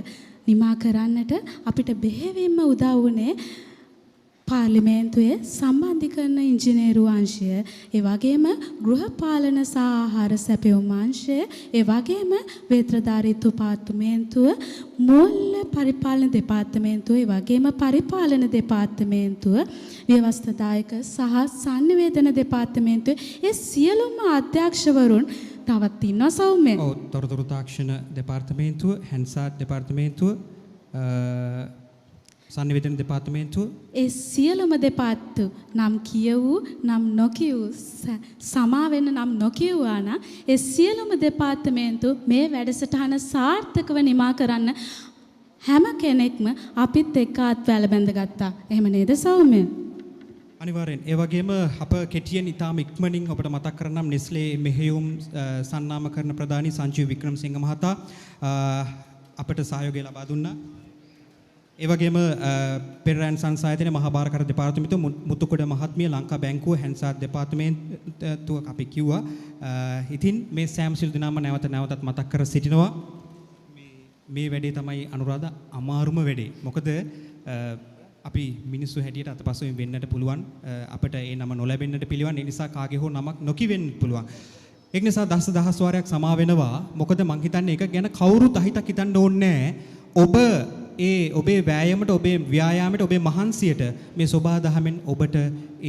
නිමා කරන්නට අපිට බෙහෙවින්ම උදව් වුණේ පාර්ලිමේන්තුවේ සම්බන්ධීකරණ ඉංජිනේරු අංශය, ඒ වගේම ගෘහපාලන සහ ආහාර සැපයුම් අංශය, ඒ වගේම වේත්‍රධාරී දෙපාර්තමේන්තුව, මූල්‍ය පරිපාලන දෙපාර්තමේන්තුව, ඒ වගේම පරිපාලන දෙපාර්තමේන්තුව, ව්‍යවස්ථාදායක සහ සන්නිවේදන දෙපාර්තමේන්තුව, ඒ සියලුම අධ්‍යක්ෂවරුන් තවත් ඉන්නවා සෞම්‍ය. ඔව්, තොරතුරු තාක්ෂණ දෙපාර්තමේන්තුව, හැන්සාඩ් දෙපාර්තමේන්තුව, සන්නිවේදන දෙපාර්තමේන්තුව, ඒ සියලුම දෙපාර්තු නම් කියවූ නම් නොකියවූ, සමා වෙන්න, නම් නොකියුවා නම් ඒ සියලුම දෙපාර්තමේන්තු මේ වැඩසටහන සාර්ථකව නිමා කරන්න හැම කෙනෙක්ම අපිත් එක්ක අත්වැළ බැඳගත්තා. එහෙම නේද සෞම්‍ය? අනිවාර්යෙන්. ඒ වගේම අප කෙටියෙන් ඉතාම ඉක්මනින් ඔබට මතක් කරනම් නෙස්ලේ මෙහෙයුම් සන්නාමකරණ ප්‍රධානී සංජීව වික්‍රමසිංහ මහතා අපට සහයෝගය ලබා දුන්නා. ඒ වගේම පෙරරෑන් සංසායතනයේ මහා භාරකර දෙපාර්තමේන්තුව මුතුකොඩ මහත්මිය, ලංකා බැංකුව, හැන්සාත් දෙපාර්තමේන්තුව අපි කිව්වා. ඉතින් මේ සෑම සියලු දෙනාම නැවත නැවතත් මතක් කර සිටිනවා. මේ වැඩේ තමයි අනුරාධ අමාරුම වැඩේ. මොකද අපි මිනිස්සු හැටියට අතපසුවෙන් වෙන්නට පුළුවන්, අපට ඒ නම නොලැබෙන්නට පිළිවන්. ඒ නිසා කාගේ හෝ නමක් නොකිවෙන්න පුළුවන්. ඒක නිසා දස දහස් වාරයක් සමා වෙනවා. මොකද මං හිතන්නේ ඒක ගැන කවුරුත් අහිතක් හිතන්න ඕනේ නෑ. ඔබ ඒ ඔබේ වෑයමට, ඔබේ ව්‍යායාමයට, ඔබේ මහන්සියට මේ සෝබා දහමෙන් ඔබට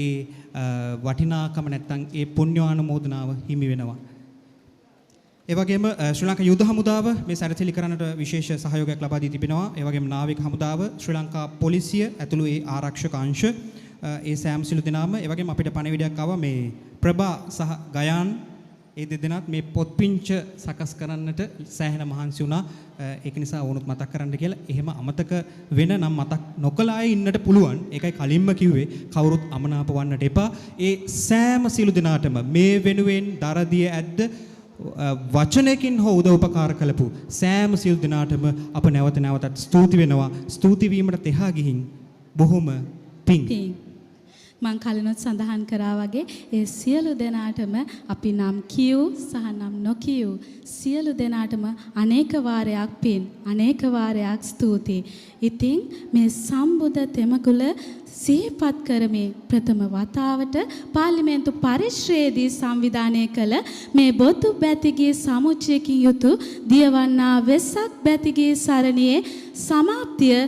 ඒ වටිනාකම නැත්තම් ඒ පුණ්‍යානුමෝදනාව හිමි වෙනවා. ඒ වගේම ශ්‍රී ලංකා යුද හමුදාව මේ සැරසිලි කරන්නට විශේෂ සහයෝගයක් ලබා දී තිබෙනවා. ඒ වගේම නාවික හමුදාව, ශ්‍රී ලංකා පොලිසිය ඇතුළු ඒ ආරක්ෂක අංශ, ඒ සෑම සිළු දෙනාම. ඒ වගේම අපිට පණිවිඩයක් ආවා මේ ප්‍රභා සහ ගයාන් ඒ දෙදෙනාත් මේ පොත්පිංච සකස් කරන්නට සෑහෙන මහන්සි වුණා. ඒක නිසා ඕනුත් මතක් කරන්න කියලා. එහෙම අමතක වෙන නම් මතක් නොකළ අය ඉන්නට පුළුවන්. ඒකයි කලින්ම කිව්වේ කවුරුත් අමනාප වන්නට එපා. ඒ සෑම සිළු දෙනාටම මේ වෙනුවෙන් දරදිය ඇද්ද වචනයකින් හෝ උදව් උපකාර කළපු සෑම සියලු දෙනාටම අප නැවත නැවතත් ස්තුති වෙනවා. ස්තුති වීමට එහා ගිහින් බොහොම පිං. මං කලිනුත් සඳහන් කරා වගේ ඒ සියලු දෙනාටම අපි නම් කියූ සහ නම් නොකියූ සියලු දෙනාටම අනේක වාරයක් පින්, අනේක වාරයක් ස්තුතියි. ඉතින් මේ සම්බුද්ධ තෙමකුල සිහිපත් කරමින් ප්‍රථම වතාවට පාර්ලිමේන්තු පරිශ්‍රයේදී සංවිධානය කළ මේ බොදු බැතිගී සමුච්චයකින් යුතු දියවන්නා වෙසක් බැතිගී සරණියේ සමාප්තිය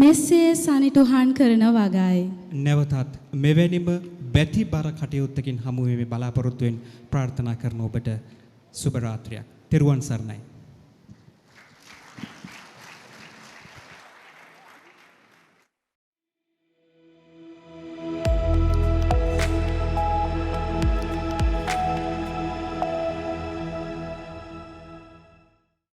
මෙසේ සනිටුහන් කරන වගයි. නැවතත් මෙවැනිම බැතිබර කටයුත්තකින් හමු වීමේ බලාපොරොත්තුවෙන් ප්‍රාර්ථනා කරන ඔබට සුබ රාත්‍රියක්. තෙරුවන් සරණයි.